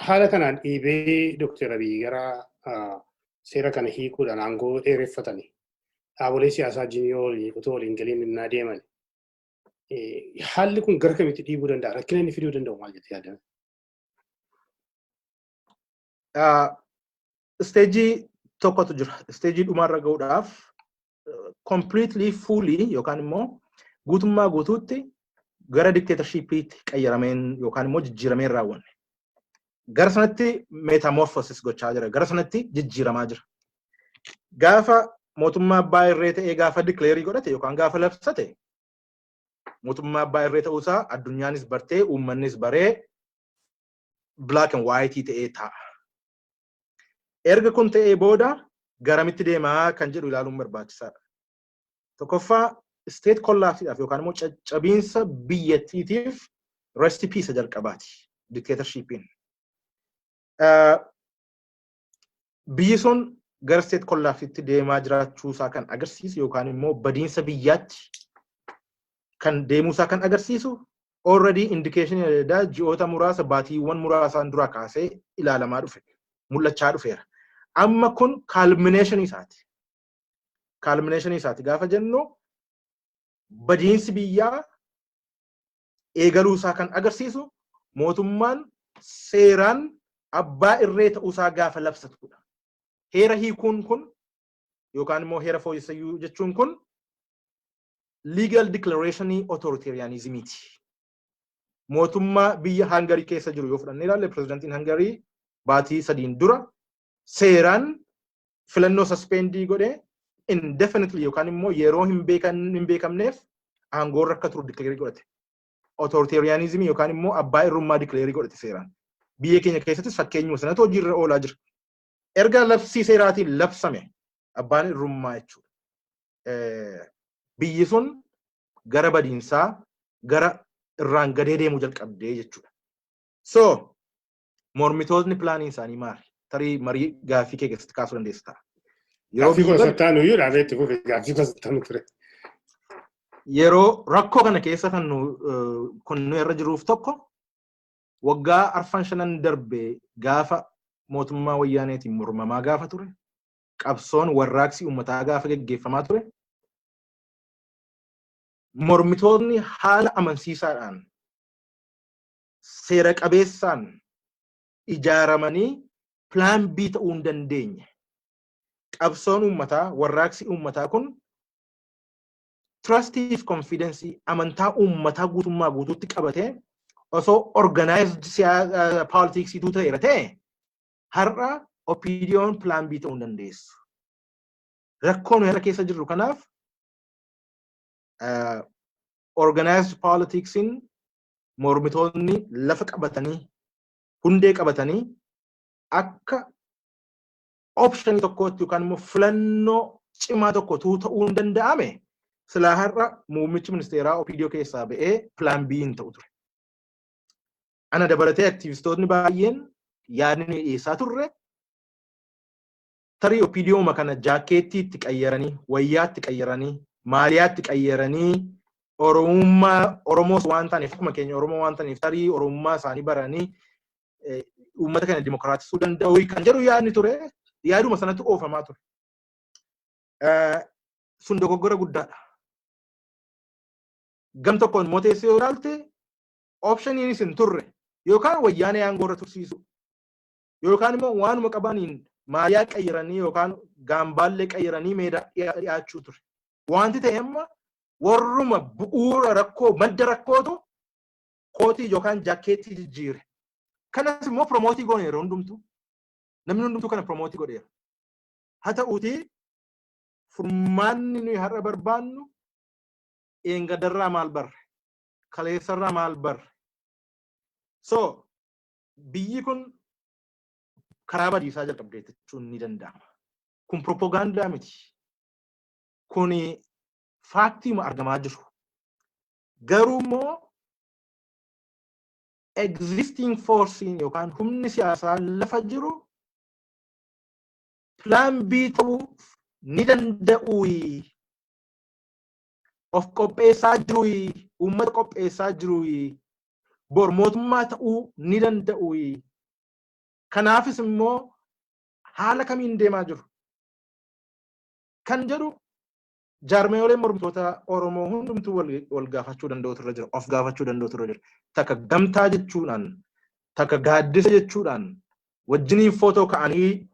Speaker 1: haala kanaan dhiibee Dooktar Abiy gara seera kana hiikuudhaan aangoo dheereffatanii dhaabolee siyaasaa wajjin yoo otoo waliin galiin innaa deeman, haalli kun gara kamitti dhiibuu danda'a? Rakkina inni fiduu danda'u maal jettee yaadda?
Speaker 2: Stage tokkotu jira. Stage dhumaarra gahuudhaaf Completely, fully yookaan immoo guutummaa guutuutti gara dictatorshipiitti qayyarameen yookaan immoo jijjiirameen raawwanne. Gara sanatti metamorphosis gochaa jira. Gara sanatti jijjiiramaa jira. Gaafa mootummaa abbaa irree ta'ee gaafa declare godhate yookaan gaafa labsate, mootummaa abbaa irree ta'uusaa addunyaanis bartee, uummannis baree, black and white ta'ee taa'a. Erga kun ta'ee booda garamitti deemaa kan jedhu ilaaluun barbaachisaadha. Tokkoffaa, state collapse yookaan immoo caccabiinsa biyyattiitiif recipe isa jalqabaati dictatorshippiin. Biyyi sun gara state collapsetti deemaa jiraachuusaa kan agarsiisu yookaan immoo badiinsa biyyaatti kan deemuusaa kan agarsiisu already indication adda addaa ji'oota muraasa, baatiiwwan muraasaan dura kaasee ilaalamaa dhufe, mul'achaa dhufeera. Amma kun culmination isaati. Culmination isaati gaafa jennu, badiinsi biyyaa eegaluusaa kan agarsiisu mootummaan seeraan abbaa irree ta'uusaa gaafa labsatudha. Heera hiikuun kun yookaan immoo heera fooyyessuu jechuun kun legal declaration authoritarianismiiti. Mootummaa biyya Hangarii keessa jiru yoo fudhannee ilaalle, pirezidaantiin Hangarii baatii 3n dura seeraan filannoo suspend godhee indefinitely yookaan immoo yeroo hin beekamneef aangoorra akka turu declare godhate. Authoritarianism yookaan immoo abbaa irrummaa declare godhate seeraan. Biyya keenya keessattis fakkeenyuma sanatu hojiirra oolaa jira. Erga labsii seeraatiin labsame abbaan irrummaa jechuudha. Biyyi sun gara badiinsaa, gara irraan gadee deemuu jalqabdee jechuudha. So mormitootni planiin isaanii maali? Tarii marii gaaffii kee keessatti kaasuu dandeessa ta'a.
Speaker 1: Gaaffii gosa taanu iyyuu dhaabee itti fufe, gaaffii gosa taanu ture.
Speaker 2: Yeroo rakkoo kana keessa kan nu kun nu irra jiruuf tokko, waggaa arfan shanan darbe gaafa mootummaa wayyaaneetiin mormamaa gaafa ture, qabsoon warraaqsi uummataa gaafa geggeeffamaa ture, mormitoonni haala amansiisaadhaan, seera qabeessaan ijaaramanii plan B ta'uu hin dandeenye. Qabsoon uummataa, warraaqsi uummataa kun trustii fi confidence, amantaa uummataa guutummaa guutuutti qabatee osoo organized politicsiituu ta'eera ta'e, har'a OPDO'n plan B ta'uu hin dandeessu. Rakkoo nu har'a keessa jirru kanaaf organized politicsiin mormitoonni lafa qabatanii, hundee qabatanii, akka optionii tokkootti yookaan immoo filannoo cimaa tokko ta'uu hin danda'ame, silaa har'a muummichi ministeeraa OPDO keessaa ba'ee plan B hin ta'u ture. Ana dabalatee aktivistoonni baay'een yaadni nuyi dhiyeessaa turre, tarii OPDO kana jaakkeettii itti qayyaranii, wayyaatti qayyaranii, maaliyaatti qayyaranii, Oromummaa Oromoos waan ta'aniif, akkuma keenya Oromoo waan ta'aniif, tarii Oromummaa isaanii baranii uummata kana dimokiraatisuu danda'u kan jedhu yaadni ture, yaaduma sanatti oofamaa ture. Sun dogoggora guddaadha. Gam tokkoon immoo teessee yoo ilaalte, optioniinis hin turre, yookaan wayyaanee aangoo irra tursiisu yookaan immoo waanuma qabaniin maaliyaa qayyaranii yookaan gaambaallee qayyaranii meedaa dhiyaachuu ture. Wanti ta'e amma warruma bu'uura rakkoo, madda rakkootu kootii yookaan jaakkeettii jijjiire. Kanas immoo promote gooneera hundumtu. Namni hundumtuu kana promote godheera. Haa ta'uutii furmaanni nuyi har'a barbaannu, eengadarraa maal barre? Kaleessarraa maal barre? So biyyi kun karaa badiisaa jalqabdee jechuun ni danda'ama. Kun propagaandaa miti. Kuni factiima argamaa jiru. Garuu immoo existing forcein yookaan humni siyaasaa lafa jiru plan B ta'uu ni danda'u. Of qopheessaa jiru, uummata qopheessaa jiru, bor mootummaa ta'uu ni danda'u. Kanaafis immoo haala kamiin deemaa jiru kan jedhu jaarmeeyoleen mormitoota Oromoo hundumtuu wal gaafachuu danda'utu irra jira. Of gaafachuu danda'utu irra jira. Takka gamtaa jechuudhaan, takka gaaddisa jechuudhaan, wajjiniin footoo ka'anii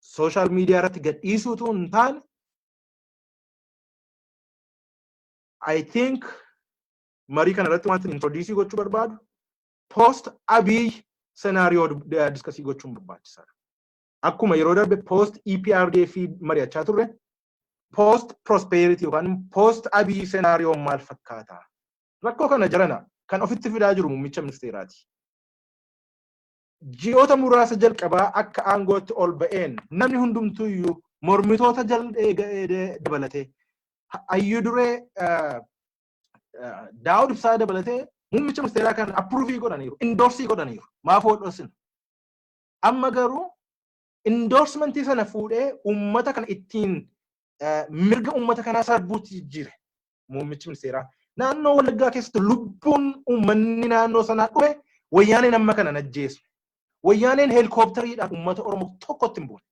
Speaker 2: social media irratti gadhiisuutu hin taane. I think marii kana irratti wanti introduce gochuu barbaadu, post Abiy scenario discuss gochuun barbaachisaadha. Akkuma yeroo darbe post EPRDF mari'achaa turre, post prosperity yookaan post Abiy scenario maal fakkaata? Rakkoo kana jarana kan ofitti fidaa jiru muummicha ministeeraati. Ji'oota muraasa jalqabaa akka aangootti ol ba'een namni hundumtuyyuu mormitoota dabalatee, hayyuu duree Daawud Ibsaa dabalatee, muummicha ministeeraa kana approve godhaniiru, endorse godhaniiru. Maaf hodhosina? Amma garuu endorsementii sana fuudhee uummata kana ittiin mirga uummata kanaa sarbuutti jijjiire muummichi ministeeraa. Naannoo Wallaggaa keessatti lubbuun uummanni naannoo sanaa dhume, Wayyaaneen amma kana najjeessu. Wayyaaneen heelikooptariidhaan uummata Oromoo tokkotti hin buune.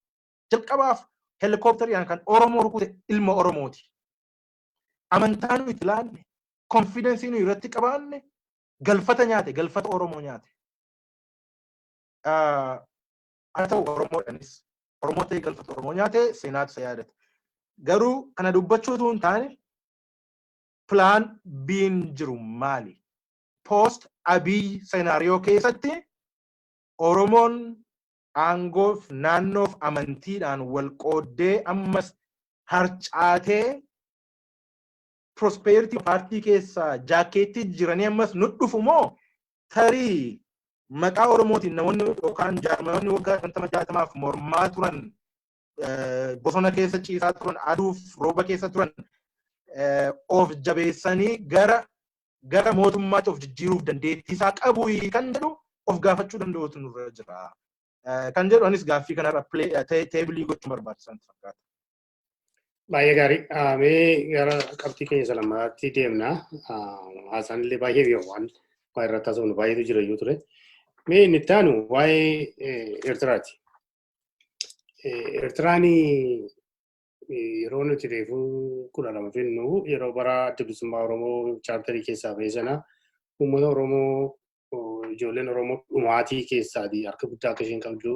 Speaker 2: Jalqabaaf heelikooptariidhaan kan Oromoo rukute ilma Oromooti. Amantaa nuyi itti laanne, confidence nuyi irratti qabaanne galfata nyaate, galfata Oromoo nyaate. Haa ta'u, Oromoodhaanis Oromoo ta'ee galfata Oromoo nyaate, seenaatu isa yaadata. Garuu kana dubbachuu utuu hin taane, plan B'n jiru maali? Post Abiy scenario keessatti Oromoon aangoof naannoof amantiidhaan wal qooddee ammas harcaatee, Prosperity Party keessaa jaakkeettii jiranii ammas nu dhufu moo, tarii maqaa Oromootiin namoonni yookaan jaarmayoonni waggaa 50 60f mormaa turan, bosona keessa ciisaa turan, aduuf rooba keessa turan of jabeessanii gara mootummaatti of jijjiiruuf dandeettii isaa qabu kan jedhu of gaafachuu danda'utu nurra jira. Kan jedhu anis gaaffii kanarra table gochuun barbaachisan fakkaata.
Speaker 1: Baay'ee gaarii. Mee gara qabxii keenya isa lammataatti deemna. Haasaan illee baay'ee biyya waan waa irratti haasofnu baay'eetu jira iyyuu ture. Mee inni itti aanu waa'ee Eertiraati. Eertiraan yeroo nuti reefuu 12 finnu, yeroo bara Adda Bilisummaa Oromoo chaartarii keessaa ba'e sana, uummata Oromoo, ijoolleen Oromoo dhumaatii keessaatii harka guddaa akka isheen qabdu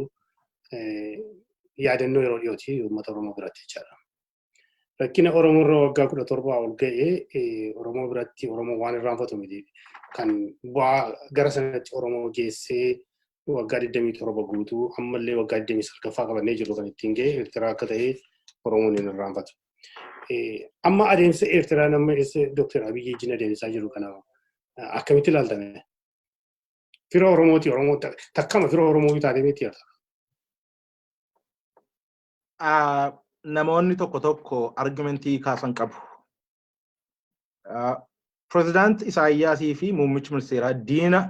Speaker 1: yaadannoo yeroo dhiyooti uummata Oromoo biratti jechaadha. Rakkina Oromoo irra waggaa 17 ol ga'ee Oromoo biratti Oromoo waan irraanfatu miti. Kan bu'aa gara sanatti Oromoo geessee waggaa 27 guutuu, ammallee waggaa 29ffaa qabannee jirru, kan ittiin ga'e Eertiraa akka ta'e Oromoon hin irraanfatu. Amma adeemsa Eertiraan amma Dooktar Abiyyi wajjin adeemsaa jiru kana akkamitti ilaaltame? Fira Oromooti, Oromoo takkama fira Oromoo taatee miti.
Speaker 2: Namoonni tokko tokko argumentii kaasan qabu. Pirezidaant Isaayyaasii fi muummichi ministeeraa diina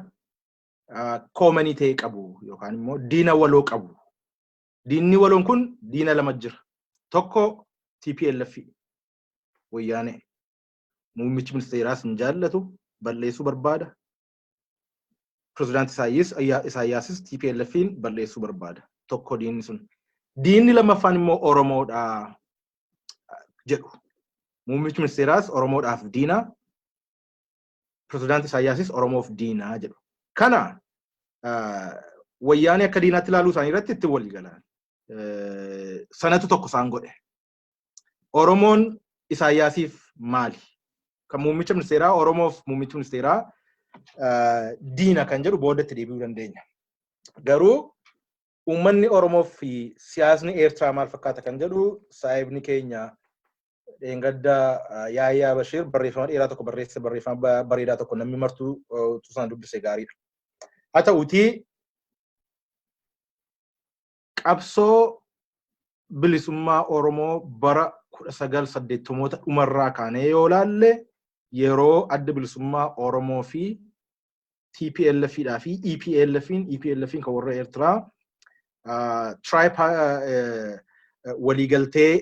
Speaker 2: common ta'e qabu yookaan immoo diina waloo qabu. Diinni waloon kun diina lama jira. Tokko TPLF, Wayyaanee. Muummichi ministeeraas hin jaallatu, balleessuu barbaada. Pirezidaant Isaayyaasis TPLFin balleessuu barbaada. Tokko diinni sun. Diinni lammaffaan immoo Oromoodha jedhu. Muummichi ministeeraas Oromoodhaaf diina. Pirezidaant Isaayyaasis Oromoof diina jedhu. Kana Wayyaanee akka diinaatti ilaaluu isaanii irratti itti walii galan. Sanatu tokko isaan godhe. Oromoon Isaayyaasiif maali? Kan muummicha ministeeraa, Oromoof muummichi ministeeraa diina kan jedhu boodatti deebi'uu dandeenya. Garuu uummanni Oromoo fi siyaasni Eertiraa maal fakkaata kan jedhu, saayibni keenya dheengadda Yaayyaa Bashiir barreeffama dheeraa tokko barreesse, barreeffama bareedaa tokko namni martuu utuu sana dubbise gaariidha. Haa ta'uutii, qabsoo bilisummaa Oromoo bara 1980moota dhumarraa kaanee yoo laalle, yeroo Adda Bilisummaa Oromoo fi TPLF dhaa fi EPLF'n kan warra Eertiraa tribe waliigaltee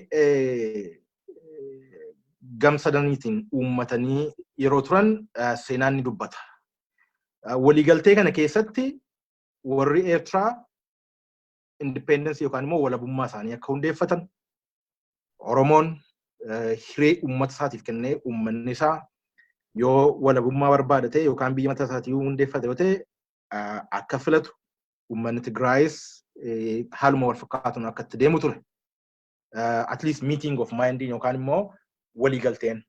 Speaker 2: gamsadaniitiin uummatanii yeroo turan seenaan ni dubbata. Waliigaltee kana keessatti warri Eertiraa independence yookaan immoo walabummaa isaanii akka hundeeffatan, Oromoon hiree uummata isaatiif kennee, uummanni isaa yoo walabummaa barbaadate yookaan biyya mataa isaatii hundeeffate yoo ta'e akka filatu, uummanni Tigraayis haaluma wal fakkaatuun akka itti deemu ture. At least meeting of mind yookaan immoo waliigalteen.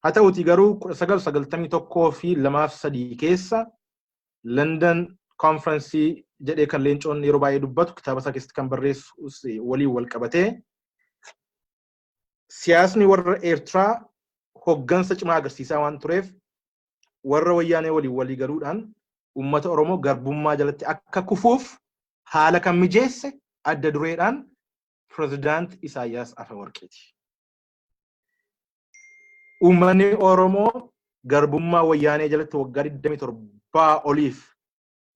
Speaker 2: Haa ta'uutii garuu 1991 fi lamaaf sadii keessa London Conference jedhee kan Leencoon yeroo baay'ee dubbatu, kitaaba isaa keessatti kan barreessu waliin wal qabatee, siyaasni warra Eertiraa hoggansa cimaa agarsiisaa waan tureef, warra Wayyaanee waliin walii galuudhaan uummata Oromoo garbummaa jalatti akka kufuuf haala kan mijeesse adda dureedhaan Pirezidaant Isaayyaas Afeworqiiti. Uummanni Oromoo garbummaa Wayyaanee jalatti waggaa 27 oliif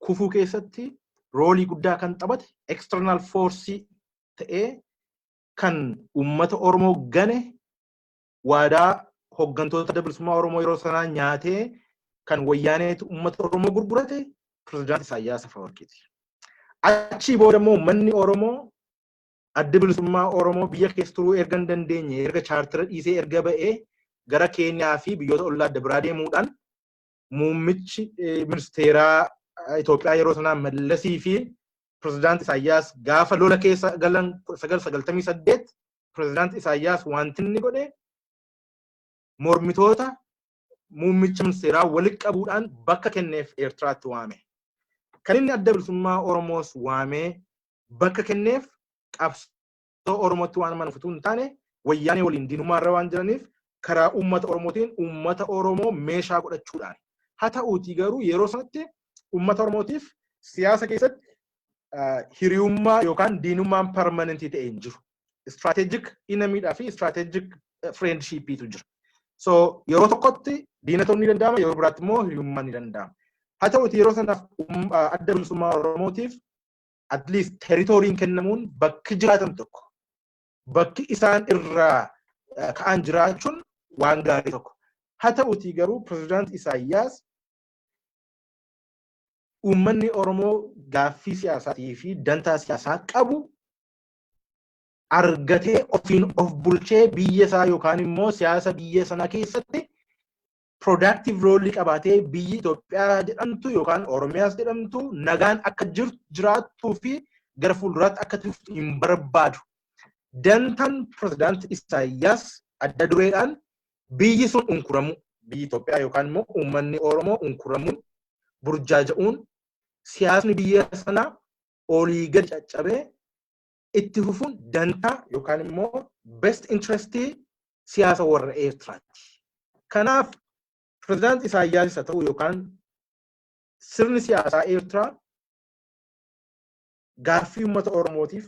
Speaker 2: kufuu keessatti roolii guddaa kan taphate, external force ta'ee kan uummata Oromoo gane, waadaa hooggantoota Adda Bilisummaa Oromoo yeroo sanaa nyaatee kan Wayyaaneetu uummata Oromoo gurgurate Pirezidaant Isaayyaas Afeworqiiti. Achii booda immoo uummanni Oromoo, Adda Bilisummaa Oromoo biyya keessa turuu erga hin dandeenye, erga chaartira dhiisee erga ba'ee gara Keeniyaa fi biyyoota ollaa adda biraa deemuudhaan, muummichi ministeeraa Itoophiyaa yeroo sanaa Mallasii fi Pirezidaant Isaayyaas gaafa lola keessa galan 1998, Pirezidaant Isaayyaas wanti inni godhe mormitoota muummicha ministeeraa walitti qabuudhaan bakka kenneef Eertiraatti waame. Kan inni Adda Bilisummaa Oromoos waamee bakka kenneef qabsoo Oromootti waan amanuuf utuu hin taane, Wayyaanee waliin diinummaa irra waan jiraniif karaa uummata Oromootiin uummata Oromoo meeshaa godhachuudhaan. Haa ta'uutii garuu yeroo sanatti uummata Oromootiif siyaasa keessatti hiriyummaa yookaan diinummaan permanent ta'e hin jiru. Strategic enemyidhaa fi strategic friendshipiitu jira. So yeroo tokkotti diina ta'uun ni danda'ama, yeroo biraatti immoo hiriyummaan ni danda'ama. Haa ta'uutii yeroo sanaaf Adda Bilisummaa Oromootiif at least territoryn kennamuun, bakki jiraatan tokko, bakki isaan irraa ka'an jiraachuun waan gaarii tokko. Haa ta'uutii garuu Pirezidaant Isaayyaas uummanni Oromoo gaaffii siyaasaatii fi dantaa siyaasaa qabu argatee ofiin of bulchee biyya isaa yookaan immoo siyaasa biyya sanaa keessatti productive role qabaatee biyyi Itoophiyaa jedhamtu yookaan Oromiyaas jedhamtu nagaan akka jiraattuu fi gara fuulduraatti akka turtu hin barbaadu. Dantaan Pirezidaanti Isaayyaas adda dureedhaan biyyi sun unkuramu, biyyi Itoophiyaa yookaan immoo uummanni Oromoo unkuramuun, burjaaja'uun, siyaasni biyya sanaa olii gadi caccabee itti fufuun dantaa yookaan immoo best interestii siyaasa warra Eertiraati. Kanaaf Pirezidaanti Isaayyaas haa ta'u yookaan sirni siyaasaa Eertiraa gaaffii uummata Oromootiif,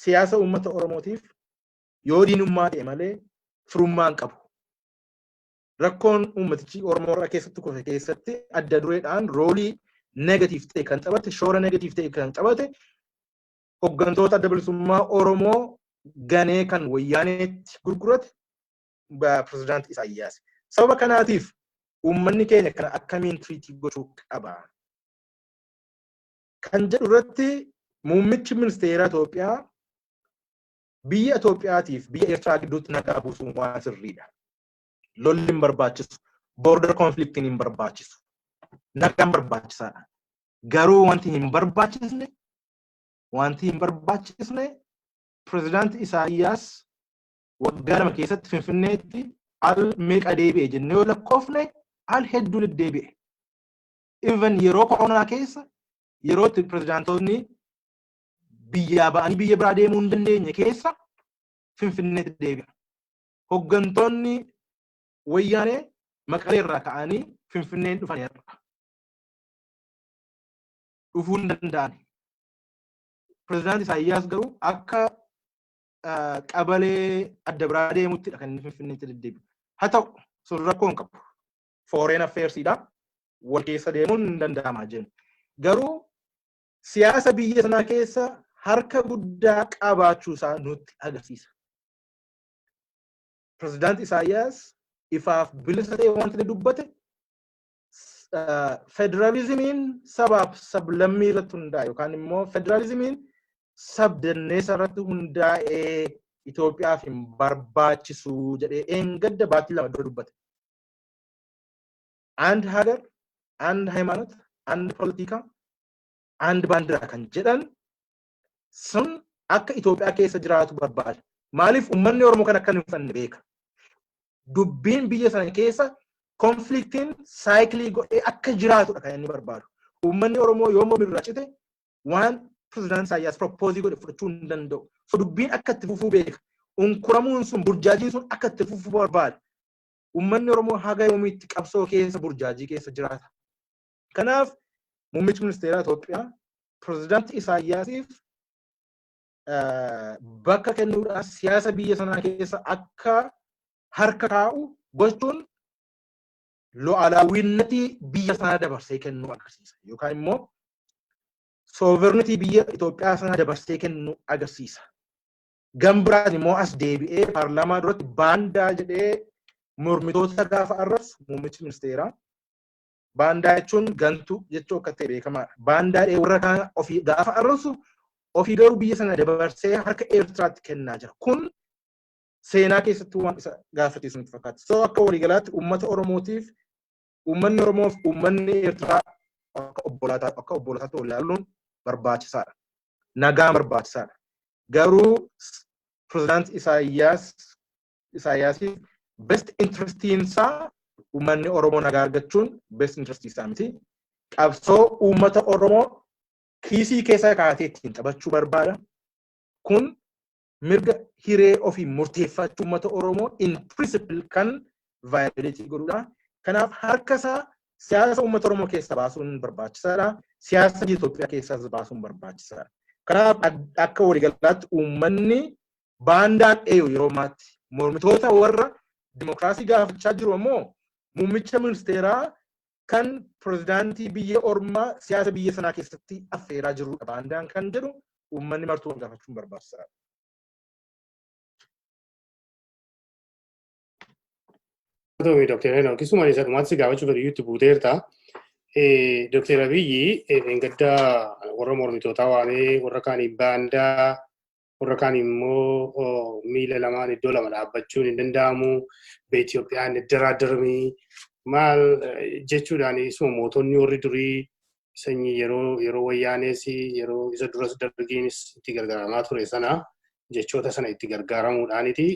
Speaker 2: siyaasa uummata Oromootiif yoo diinummaa ta'e malee firummaa hin qabu. Rakkoon uummatichi Oromoo irra keessatti kufe keessatti adda dureedhaan roolii negative ta'e kan taphate, shoora negative ta'e kan taphate, hooggantoota Adda Bilisummaa Oromoo ganee kan Wayyaaneetti gurgurate Pirezidaanti Isaayyaas. Sababa kanaatiif uummanni keenya kana akkamiin treat gochuu qaba kan jedhu irratti, muummichi ministeera Itoophiyaa biyya Itoophiyaatiif biyya Eertiraa gidduutti nagaa buusuun waan sirriidha. Lolli hin barbaachisu. Border conflictiin hin barbaachisu. Nagaan barbaachisaadha. Garuu wanti hin barbaachisne Pirezidaanti Isaayyaas waggaa 2 keessatti Finfinneetti al meeqa deebi'e jennee yoo lakkoofne, al hedduu deddeebi'e. Even yeroo koronaa keessa, yeroo itti pirezidaantonni biyyaa ba'anii biyya biraa deemuu hin dandeenye keessa Finfinneetti deebi'a. Hoggantoonni Wayyaanee Maqalee irraa ka'anii Finfinneen dhufan har'a. Dhufuu hin danda'an. Pirezidaanti Isaayyaas garuu akka qabalee adda biraa deemuttidha kan inni Finfinneetti deddeebi'u. Haa ta'u, sun rakkoo hin qabu. Foreign affairsiidha. Wal keessa deemuun hin danda'ama jennu. Garuu siyaasa biyya sanaa keessa harka guddaa qabaachuu isaa nutti agarsiisa. Pirezidaanti Isaayyaas ifaaf bilisa ta'e wanti inni dubbate, federaalizimiin sabaaf sablammii irratti hundaa'e yookaan immoo federaalizimiin sabdanneessa irratti hundaa'ee Itoophiyaaf hin barbaachisu jedhee eengadda baatii 2 dura dubbate. አንድ ሀገር፣ አንድ ሃይማኖት፣ አንድ ፖለቲካ፣ አንድ ባንዲራ kan jedhan sun akka Itoophiyaa keessa jiraatu barbaada. Maaliif? Uummanni Oromoo kan akka hin fudhanne beeka. Dubbiin biyya sana keessa conflictiin cycle godhee akka jiraatudha kan inni barbaadu. Uummanni Oromoo yoo mormirraa cite, waan pirezidaantii Isaayyaas propose godhe fudhachuu hin danda'u. So dubbiin akka itti fufuu beeka. Unkuramuun sun, burjaajiin sun akka itti fufuu barbaada. Uummanni Oromoo haga yoomiitti qabsoo keessa, burjaajii keessa jiraata? Kanaaf muummichi ministeeraa Itoophiyaa pirezidaantii Isaayyaasiif bakka kennuudhaan siyaasa biyya sanaa keessa akka harka kaa'u gochuun lu'alaawwinnatii biyya sanaa dabarsee kennuu agarsiisa. Yookaan immoo sovereignty biyya Itoophiyaa sanaa dabarsee kennuu agarsiisa. Gam biraan immoo as deebi'ee paarlaamaa duratti baandaa jedhee mormitoota gaafa arrabsu, muummichi ministeeraa, baandaa jechuun gantuu jechuu akka ta'e beekamaadha. Baandaa jedhee warra kaan ofii gaafa arrabsu, ofii garuu biyya sana dabarsee harka Eertiraatti kennaa jira. Kun seenaa keessatti waan isa gaafachiisu natti fakkaata. So akka waliigalaatti uummata Oromootiif, uummanni Oromoof uummanni Eertiraa akka obbolaataatti wal ilaaluun barbaachisaadha. Nagaan barbaachisaadha. Garuu pirezidaanti Isaayyaasiif best interestiin isaa uummanni Oromoo nagaa argachuun best interestii isaa miti. Qabsoo uummata Oromoo kiisii keessa kaatee ittiin taphachuu barbaada. Kun mirga hiree ofii murteeffachuu uummata Oromoo in principle kan violate godhudha. Kanaaf harka isaa siyaasa uummata Oromoo keessaa baasuun barbaachisaadha. Siyaasa biyya Itoophiyaa keessaas baasuun barbaachisaadha. Kanaaf akka waliigalaatti uummanni baandaan eenyu yeroo ammaatti? Mormitoota warra dimokiraasii gaafachaa jiru ammoo muummicha ministeeraa kan pirezidaantii biyya ormaa siyaasa biyya sanaa keessatti affeeraa jirudha baandaan kan jedhu uummanni martuu wal gaafachuun barbaachisaadha.
Speaker 1: Dooktar Henook, isuma isa dhumaatti si gaafachuu fedhu itti buuteerta. Dooktar Abiyyi gadda warra mormitootaa waamee, warra kaaniin baandaa, warra kaan immoo miila lamaan iddoo lama dhaabbachuun hin danda'amu, በኢትዮጵያ አንደራደርም maal jechuudhaan, isuma mootonni warri durii sanyii yeroo wayyaanees, yeroo isa duras dargiinis itti gargaaramaa ture sana, jechoota sana itti gargaaramuudhaaniti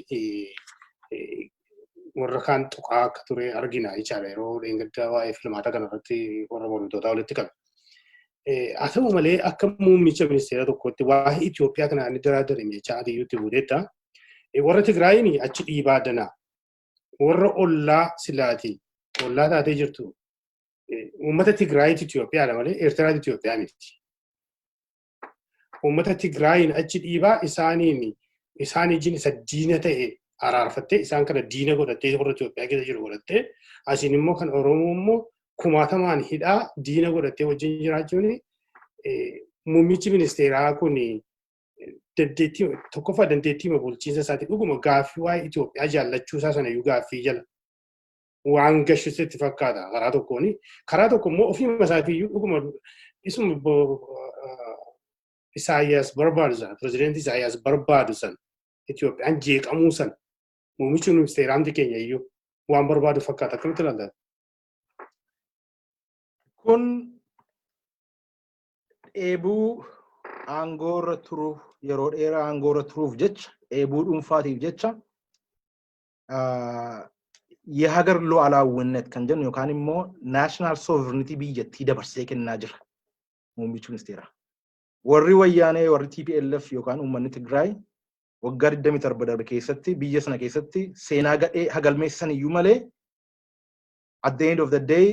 Speaker 1: warra kaan tuqaa akka ture argina jechaadha, yeroo dheengaddaa waa'ee filmaata kanarratti warra mormitootaa walitti qabe. Haa ta'u malee, akka muummicha ministeera tokkootti waa'ee Itoophiyaa kana inni daraadare jecha ati iyyuu buuteetta. Warra Tigraayin achi dhiibaa danaa. Warra ollaa silaati ollaa taatee jirtu, uummata Tigraayitu Itoophiyaadha malee Eertiraatu Itoophiyaa miti. Uummata Tigraayin achi dhiibaa, isaaniin isaan ijin isa diina ta'e araarfattee, isaan kana diina godhattee, warra Itoophiyaa keessa jiru godhattee, asiin immoo kan Oromoo immoo kumaatamaan hidhaa diina godhattee wajjin jiraachuun, muummichi ministeeraa kun dandeettii tokkoffaa, dandeettii bulchiinsa isaati, dhuguma gaaffii waa'ee Itoophiyaa jaallachuu isaa sanayyuu gaaffii jala waan gashutti fakkaata karaa tokkoon. Karaa tokko immoo ofii isaatiiyyuu dhuguma isuma Isaayyaas barbaadu sana, pirezidaantii Isaayyaas barbaadu sana, Itoophiyaan jeeqamuu sana, muummichi ministeeraamti keenya iyyuu waan barbaadu fakkaata. Akkamitti ilaalta?
Speaker 2: Kun dheebuu aangoo irra turuuf, yeroo dheeraa aangoo irra turuuf jecha, dheebuu dhuunfaatiif jecha, የሀገር ሉዓላዊነት kan jennu yookaan immoo national sovereignty biyyattii dabarsee kennaa jira muummichi ministeeraa. Warri wayyaanee, warri TPLF yookaan uummanni Tigraay waggaa 27 darbe keessatti biyya sana keessatti seenaa gadhee hagalmeessan iyyuu malee, at the end of the day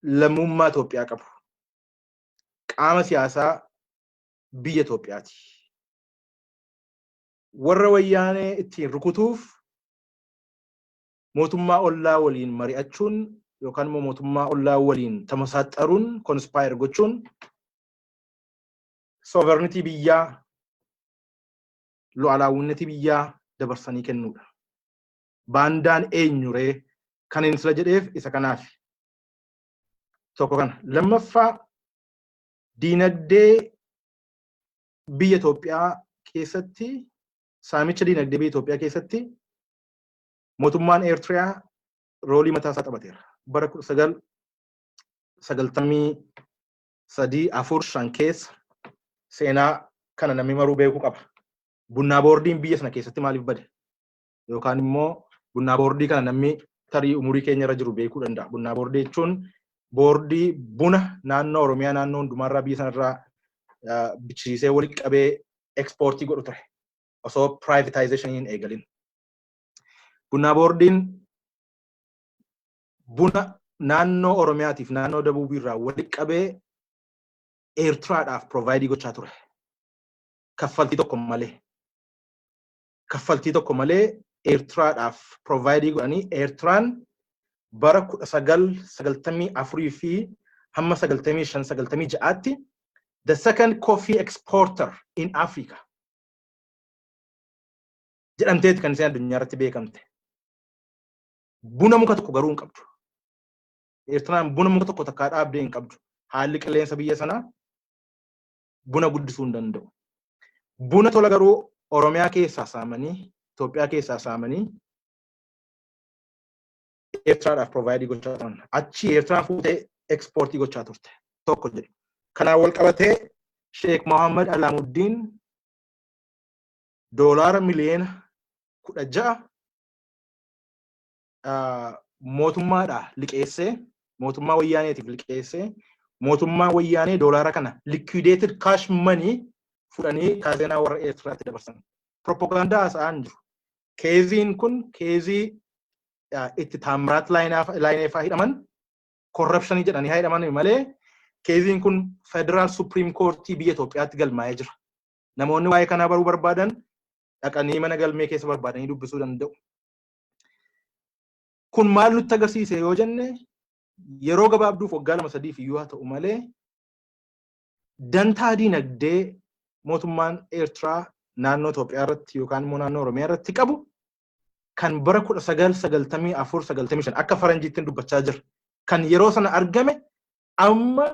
Speaker 2: lammummaa Itoophiyaa qabu. Qaama siyaasaa biyya Itoophiyaati. Warra wayyaanee ittiin rukutuuf mootummaa ollaa waliin mari'achuun yookaan immoo mootummaa ollaa waliin tamasaaxaruun, conspire gochuun, sovereignty biyyaa, lu'alaawwinnetii biyyaa dabarsanii kennuudha. Baandaan eenyuree kan inni sila jedheef isa kanaaf. Tokko kana. Lammaffaa, diinagdee biyya Itoophiyaa keessatti, saamicha diinagdee biyya Itoophiyaa keessatti mootummaan Eertiriyaa role mataa isaa taphateera. Bara 1993, 4, 5 keessa seenaa kana namni maruu beekuu qaba. Bunnaa boordiin biyya sana keessatti maaliif bade? Yookaan immoo Bunnaa boordii kana namni tarii umurii keenya irra jiru beekuu danda'a. Bunnaa boordii jechuun boordii buna naannoo Oromiyaa, naannoo hundumaarraa, biyya sanarraa bichisiisee walitti qabee exportii godhu ture. Osoo privatization hin eegalin. Bunnaa boordiin buna naannoo Oromiyaatiif naannoo Dabuubii irraa walitti qabee Eertiraadhaaf provide gochaa ture. Kaffaltii tokko malee. Kaffaltii tokko malee Eertiraadhaaf provide godhanii, Eertiraan bara 1994 fi hamma 95, 96tti the second coffee exporter in Africa jedhamteeti kan isheen addunyaa irratti beekamte. Buna muka tokko garuu hin qabdu. Eertiraan buna muka tokko takkaa dhaabdee hin qabdu. Haalli qilleensa biyya sanaa buna guddisuu hin danda'u. Buna tola garuu Oromiyaa keessaa saamanii, Itoophiyaa keessaa saamanii Eertiraadhaaf provide gochaa turan. Achi Eertiraan fuutee exportii gochaa turte. Tokko jedhe. Kanaan wal qabatee Sheek Mohammad Alaamuddin doolaara miliyoona 16 mootummaadhaa liqeessee, mootummaa wayyaaneetiif liqeessee, mootummaa wayyaanee doolaara kana liquidated cash money fudhanii kaazeenaa warra Eertiraatti dabarsan. Propagaandaa haasa'aan jiru. Caseiin kun caseii itti Taamiraat Laayineefaa hidhaman, corruptionii jedhanii hidhaman malee, caseiin kun Federal Supreme Courtii biyya Itoophiyaatti galmaa'ee jira. Namoonni waa'ee kanaa baruu barbaadan dhaqanii mana galmee keessa barbaadanii dubbisuu danda'u. Kun maal nutti agarsiise yoo jenne, yeroo gabaabduuf waggaa 2, 3f iyyuu haa ta'u malee, dantaa diinagdee mootummaan Eertiraa naannoo Itoophiyaa irratti yookaan immoo naannoo Oromiyaa irratti qabu kan bara 1994, 95 akka faranjiitti dubbachaa jira. Kan yeroo sana argame amma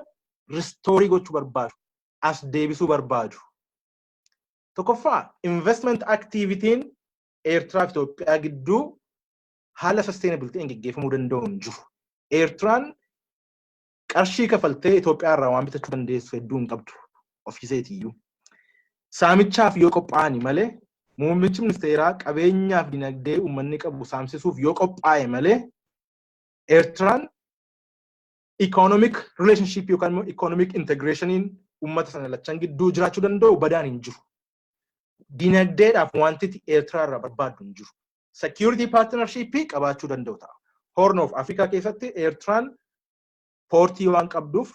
Speaker 2: restore gochuu barbaadu. As deebisuu barbaadu. Tokkoffaa, investment activityn Eertiraa fi Itoophiyaa gidduu haala sustainable ta'een geggeeffamuu danda'u hin jiru. Eertiraan qarshii kafaltee Itoophiyaa irraa waan bitachuu dandeessu hedduu hin qabdu ofiiseetiyyuu. Saamichaaf yoo qophaa'ani malee, muummichi ministeeraa qabeenyaaf dinagdee uummanni qabu saamsisuuf yoo qophaa'e malee, Eertiraan economic relationship yookaan immoo economic integrationiin uummata sana lachan gidduu jiraachuu danda'u badaan hin jiru. Dinagdeedhaaf wanti Eertiraa irraa barbaaddu hin jiru. Security partnership qabaachuu danda'u ta'a. Horn of Africa keessatti Eertiraan portii waan qabduuf,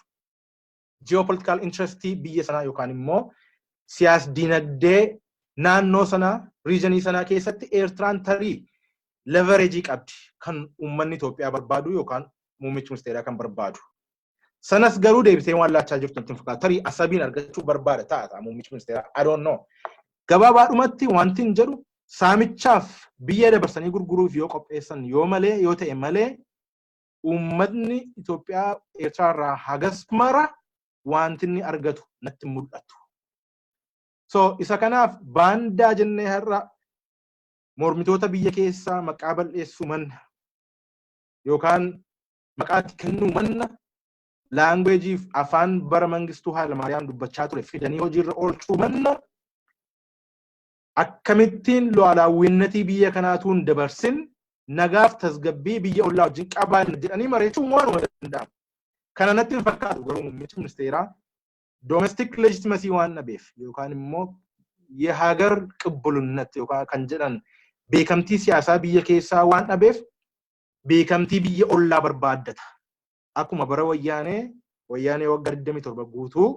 Speaker 2: geopolitical interest biyya sanaa yookaan immoo siyaas dinagdee naannoo sanaa, regionii sanaa keessatti Eertiraan tarii leverage qabdi kan uummanni Itoophiyaa barbaadu yookaan muummichi ministeeraa kan barbaadu. Sanas garuu deebisee waan laachaa jirtu natti fakkaata. Tarii Asabiin argachuu barbaada ta'a muummichi ministeeraa. I don't know. Gabaabaadhumatti wanti hin jedhu, saamichaaf biyya dabarsanii gurguruuf yoo qopheessan yoo malee, yoo ta'e malee, uummatni Itoophiyaa Eertiraa irraa hagas mara wanti inni argatu natti mul'atu. So isa kanaaf baandaa jennee har'a mormitoota biyya keessaa maqaa bal'eessuu manna yookaan maqaatti kennuu manna, languageiif afaan bara Mangistuu Hayilamaariyaam dubbachaa ture fidanii hojiirra oolchuu manna, akkamittiin lu'aalaawwinnatii biyya kanaatuun dabarsin nagaaf tasgabbii biyya ollaa wajjin qabaanna jedhanii mareechuun waanuma danda'amu. Kana natti hin fakkaatu garuu muummichi ministeeraa domestic legitimacy waan dhabeef yookaan immoo የሀገር ቅቡልነት yookaan kan jedhan beekamtii siyaasaa biyya keessaa waan dhabeef beekamtii biyya ollaa barbaaddata. Akkuma bara wayyaanee waggaa 27 guutuu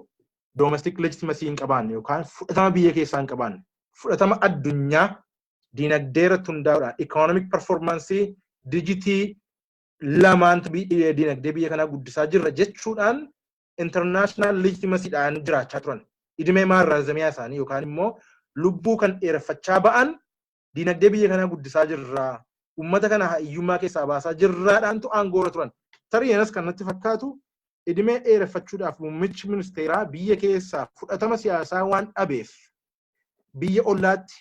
Speaker 2: domestic legitimacy hin qabaanne yookaan fudhatama biyya keessaa hin qabaanne, fudhatama addunyaa dinagdee irratti hundaa'uudhaan economic performance digitii lamaantu dinagdee biyya kanaa guddisaa jirra jechuudhaan international legitimacyidhaan jiraachaa turan. እድሜ ማራዘሚያ isaanii yookaan immoo lubbuu kan dheereffachaa ba'an dinagdee biyya kanaa guddisaa jirra. Uummata kana hiyyummaa keessaa baasaa jirraadhaantu aangoorra turan. Tarii anas kan natti fakkaatu, እድሜ dheereffachuudhaaf muummichi ministeeraa biyya keessaa fudhatama siyaasaa waan dhabeef biyya ollaatti,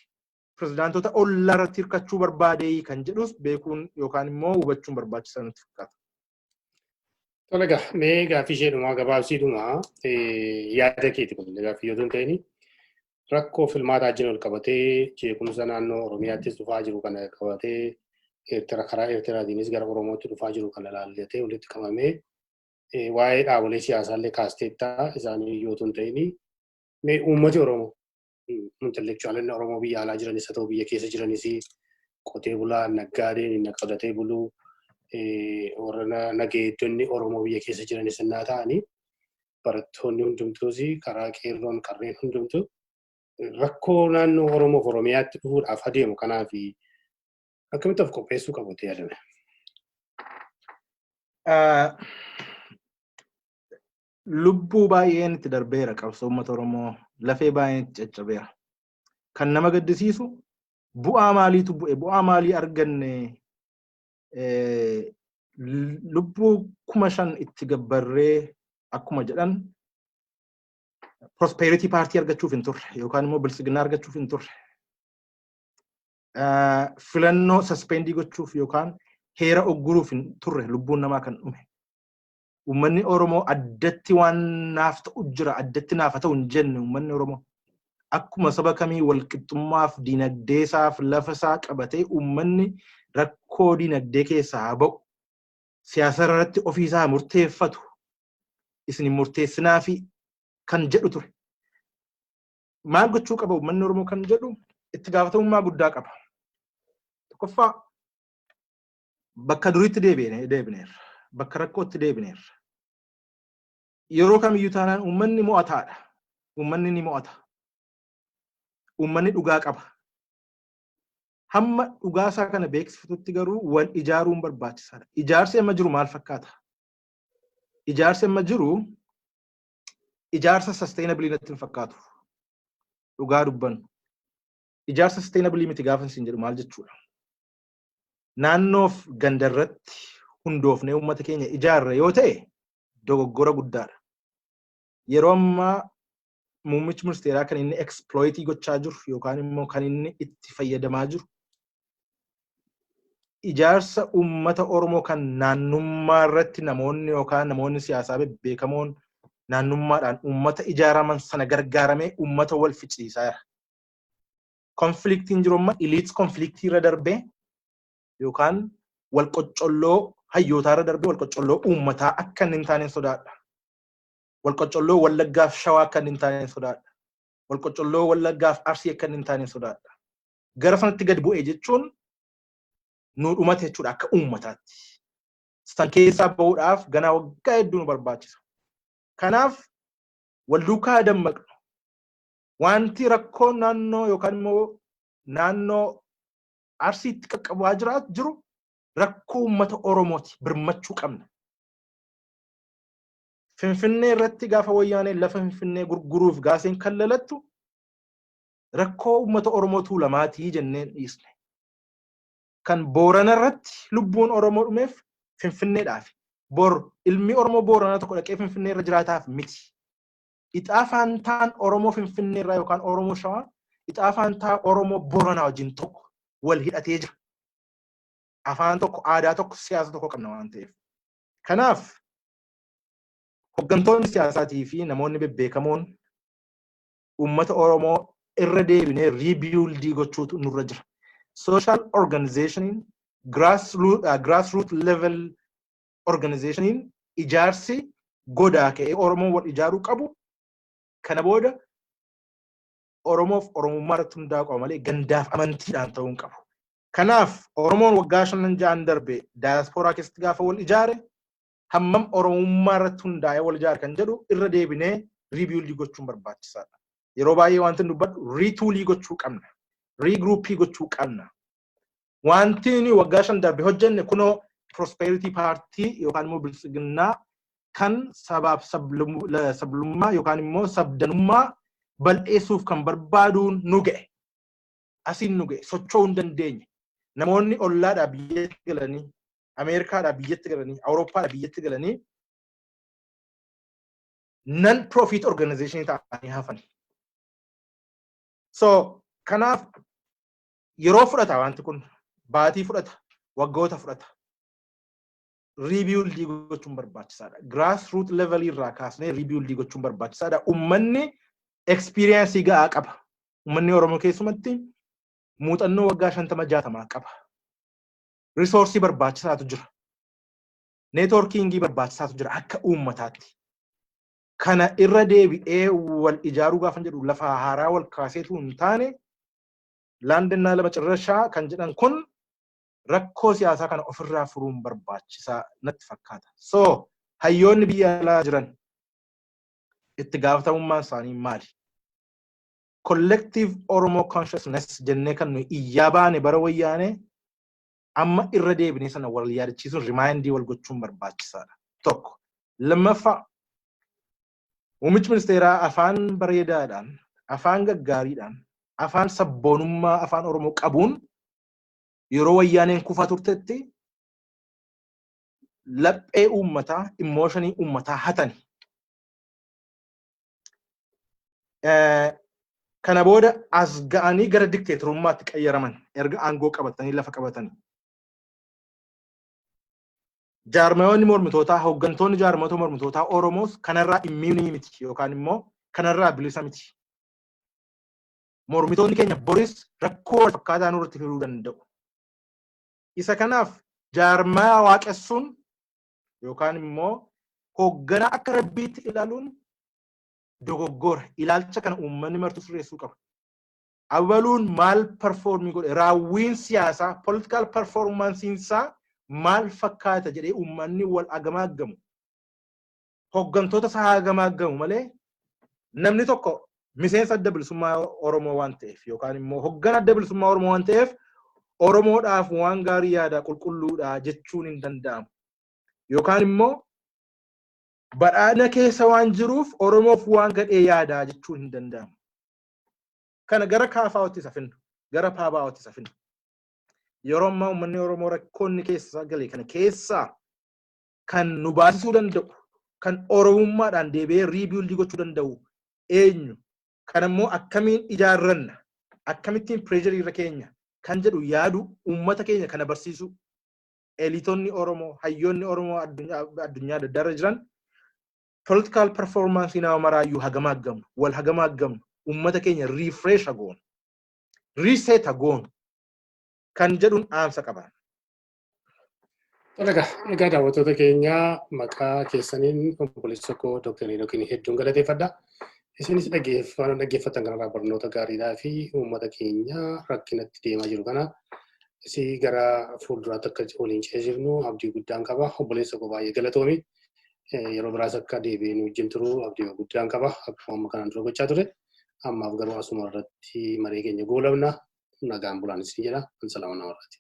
Speaker 2: pirezidaantota ollaa irratti hirkachuu barbaade kan jedhus beekuun yookaan immoo hubachuun barbaachisaa natti fakkaata.
Speaker 1: Tole egaa, mee gaaffii isheedhumaa gabaabsiidhuma, yaada keeti kun gaaffii yoo ta'in, rakkoo filmaataa wajjin ol qabatee jeequmsa naannoo Oromiyaattis dhufaa jiru kana qabatee Eertira karaa Eertiraatiinis gara Oromootti dhufaa jiru kana ilaallatee walitti qabamee, waa'ee dhaabolee siyaasaallee kaasteettaa, isaanii iyyuu otoo hin ta'in, mee uummati Oromoo, intellectualonni Oromoo biyya alaa jiranis haa ta'u biyya keessa jiranis, qotee bulaa, naggaadeen, inni qotatee buluu, warra nageeddonni Oromoo biyya keessa jiranis innaa ta'anii, barattoonni hundumtuus karaa qeerroon qarreen hundumtuu rakkoo naannoo Oromoof Oromiyaatti dhufuudhaaf adeemu kanaaf akkamitti of qopheessuu qabu itti yaadame?
Speaker 2: Lubbuu baay'een itti darbeera qabsoo uummata Oromoo, lafee baay'een itti caccabeera. Kan nama gaddisiisu bu'aa maaliitu bu'e, bu'aa maalii arganne? Lubbuu 5,000 itti gabbarree, akkuma jedhan, Prosperity Party argachuuf hin turre yookaan immoo Biltsiginnaa argachuuf hin turre. Filannoo suspend gochuuf yookaan heera ogguruuf hin turre lubbuun namaa kan dhume. Uummanni Oromoo addatti waan naaf ta'u jira, addatti naaf ta'u hin jenne. Uummanni Oromoo akkuma saba kamii walqixxummaaf, dinagdee isaaf, lafa isaa qabatee, uummanni rakkoo dinagdee keessaa haa ba'u, siyaasa irratti ofiisaa murteeffatu, isin murteessinaa fi kan jedhu ture. Maal gochuu qaba uummanni Oromoo kan jedhu itti gaafatamummaa guddaa qaba. Tokkoffaa, bakka duriitti deebineerra. Bakka rakkootti deebineerra. Yeroo kamiyyuu taanaan uummanni mo'ataadha. Uummanni ni mo'ata. Uummanni dhugaa qaba. Hamma dhugaa isaa kana beeksifatutti garuu wal ijaaruun barbaachisaadha. Ijaarsi amma jiru maal fakkaata? Ijaarsi amma jiru ijaarsa sustainable natti hin fakkaatu. Dhugaa dubbannu. Ijaarsa sustainable miti gaafa isin jedhu maal jechuudha? Naannoof gandarratti hundoofnee uummata keenya ijaarra yoo ta'e dogoggora guddaadha. Yeroo ammaa muummichi ministeeraa kan inni exploit gochaa jiru yookaan immoo kan inni itti fayyadamaa jiru ijaarsa uummata Oromoo kan naannummaa irratti namoonni yookaan namoonni siyaasaa bebbeekamoon naannummaadhaan uummata ijaaraman sana gargaaramee uummata wal ficciisaa jira. Conflictiin jiru amma elites conflictii irra darbee yookaan wal qoccolloo hayyootaa irra darbee wal qoccolloo uummataa akka inni hin taane sodaadha. Wal qoccolloo Wallaggaaf Shawaa akka inni hin taane sodaadha. Wal qoccolloo Wallaggaaf Arsii akka inni hin taane sodaadha. Gara sanatti gad bu'e jechuun nu dhumate jechuudha akka uummataatti. San keessaa bahuudhaaf ganaa waggaa hedduu nu barbaachisa. Kanaaf wal duukaa dammaqnu. Wanti rakkoo naannoo yookaan immoo naannoo Arsiitti qaqqabaa jiru rakkoo uummata Oromooti, birmachuu qabna. Finfinnee irratti gaafa Wayyaaneen lafa Finfinnee gurguruuf gaaseen kallalattu rakkoo uummata Oromoo Tuulamaatii jenneen dhiisne. Kan Boorana irratti lubbuun Oromoo dhumeef Finfinneedhaaf. Bor ilmi Oromoo Booranaa tokko dhaqee Finfinnee irra jiraataaf miti. Ixaa faantaan Oromoo Finfinnee irraa yookaan Oromoo Shawaa ixaa faantaa Oromoo Booranaa wajjin tokko, wal hidhatee jira. Afaan tokko, aadaa tokko, siyaasa tokko qabna waan ta'eef. Kanaaf hooggantoonni siyaasaatii fi namoonni bebbeekamoon uummata Oromoo irra deebinee rebuild gochuutu nurra jira. Social organizationiin, grassroot level organizationiin, ijaarsi godaa ka'ee Oromoo wal ijaaruu qabu kana booda Oromoof Oromummaa irratti hundaa'uu qaba malee gandaaf amantiidhaan ta'uu hin qabu. Kanaaf Oromoon waggaa shanan ja'an darbe daayaspooraa keessatti gaafa wal ijaare hammam Oromummaa irratti hundaa'ee wal ijaare kan jedhu irra deebinee rebuild gochuun barbaachisaadha. Yeroo baay'ee wanti dubbadhu retool gochuu qabna. Regroup gochuu qabna. Wanti nuyi waggaa 5 darbe hojjenne kunoo Prosperity Party yookaan immoo Biltsiginnaa kan sabaaf sablummaa yookaan immoo sabdanummaa bal'eessuuf kan barbaaduun nu ga'e. Asiin nu ga'e, socho'uu hin dandeenye. Namoonni ollaadhaa biyyatti galanii, Ameerikaadhaa biyyatti galanii, Awurooppaadhaa biyyatti galanii non profit organization ta'anii hafan. So kanaaf yeroo fudhata, wanti kun baatii fudhata, waggoota fudhata. Rebuild gochuun barbaachisaadha. Grassroot level irraa kaasnee rebuild gochuun barbaachisaadha. Uummanni experience ga'aa qaba. Uummanni Oromoo keessumatti muuxannoo waggaa 50 60 qaba. Resource barbaachisaatu jira. Networkingii barbaachisaatu jira akka uummataatti. Kana irra deebi'ee wal ijaaruu gaafa jedhu, lafa haaraa wal kaaseetu hin taane, ለአንድና ለመጨረሻ kan jedhan kun rakkoo siyaasaa kana ofirraa furuun barbaachisaa natti fakkaata. So hayyoonni biyya alaa jiran itti gaafatamummaan isaanii maali? Collective Oromo consciousness jennee kan nuyi iyyaa baane bara Wayyaanee, amma irra deebinee sana wal yaadachiisuun, remind wal gochuun barbaachisaadha. Tokko. Lammaffaa, muummichi ministeeraa afaan bareedaadhaan, afaan gaggaariidhaan, afaan sabboonummaa afaan Oromoo qabuun yeroo Wayyaaneen kufaa turtetti laphee uummataa, emotionii uummataa hatani. Kana booda as ga'anii gara dikteetorummaatti qayyaraman erga aangoo qabatanii lafa qabatanii. Jaarmayoonni mormitootaa, hooggantoonni jaarmayoota mormitootaa Oromoos kanarraa immune miti yookaan immoo kanarraa bilisa miti. Mormitoonni keenya boris rakkoo wal fakkaataa nurratti fiduu danda'u. Isa kanaaf jaarmaya waaqessuun yookaan immoo hoogganaa akka rabbiitti ilaaluun dogoggora. Ilaalcha kana uummanni martuu sirreessuu qaba. Abaluun maal perform godhe, raawwiin siyaasaa, political performanceiin isaa maal fakkaata jedhee uummanni wal agamaaggamu. Hooggantoota isaa agamaaggamu malee, namni tokko miseensa Adda Bilisummaa Oromoo waan ta'eef yookaan immoo hoggana Adda Bilisummaa Oromoo waan ta'eef Oromoodhaaf waan gaarii yaada, qulqulluudha jechuun hin danda'amu. Yookaan immoo badhaadhina keessa waan jiruuf Oromoof waan gadhee yaadaa jechuun hin danda'amu. Kana gara KFO'tti isa finnu, gara PABO'tti isa finnu. Yeroo ammaa uummanni Oromoo rakkoonni keessa gale kana keessaa kan nu baasisuu danda'u, kan Oromummaadhaan deebi'ee rebuild gochuu danda'u eenyu? Kan immoo akkamiin ijaarranna? Akkamittiin pressure irra keenya? Kan jedhu yaadu, uummata keenya kana barsiisu. Eliteonni Oromoo, hayyoonni Oromoo addunyaa adda addaa irra jiran political performance nama maraayyuu hagamaaggamnu, wal hagamaaggamnu, uummata keenya refresh hagoonu, reset hagoonu kan jedhuun dhaamsa qaban.
Speaker 1: Egaa daawwattoota keenya, maqaa keessaniin obboleessa koo Dr. Henokiin hedduun galateeffadha. Isinis dhaggeeffatan kanarraa barnoota gaariidhaa fi uummata keenya rakkinatti deemaa jiru kana isii gara fuulduraatti akka waliin ceesifnu abdii guddaan qaba. Obboleessa koo, baay'ee galatoomi. Yeroo biraas akka deebi'ee nu wajjin turu abdii guddaan qaba. Akkuma amma kanaan dura gochaa ture. Ammaaf garuu asuma irratti maree keenya goolabna. Nagaan bulaan isin jedha. Salaama namarraati.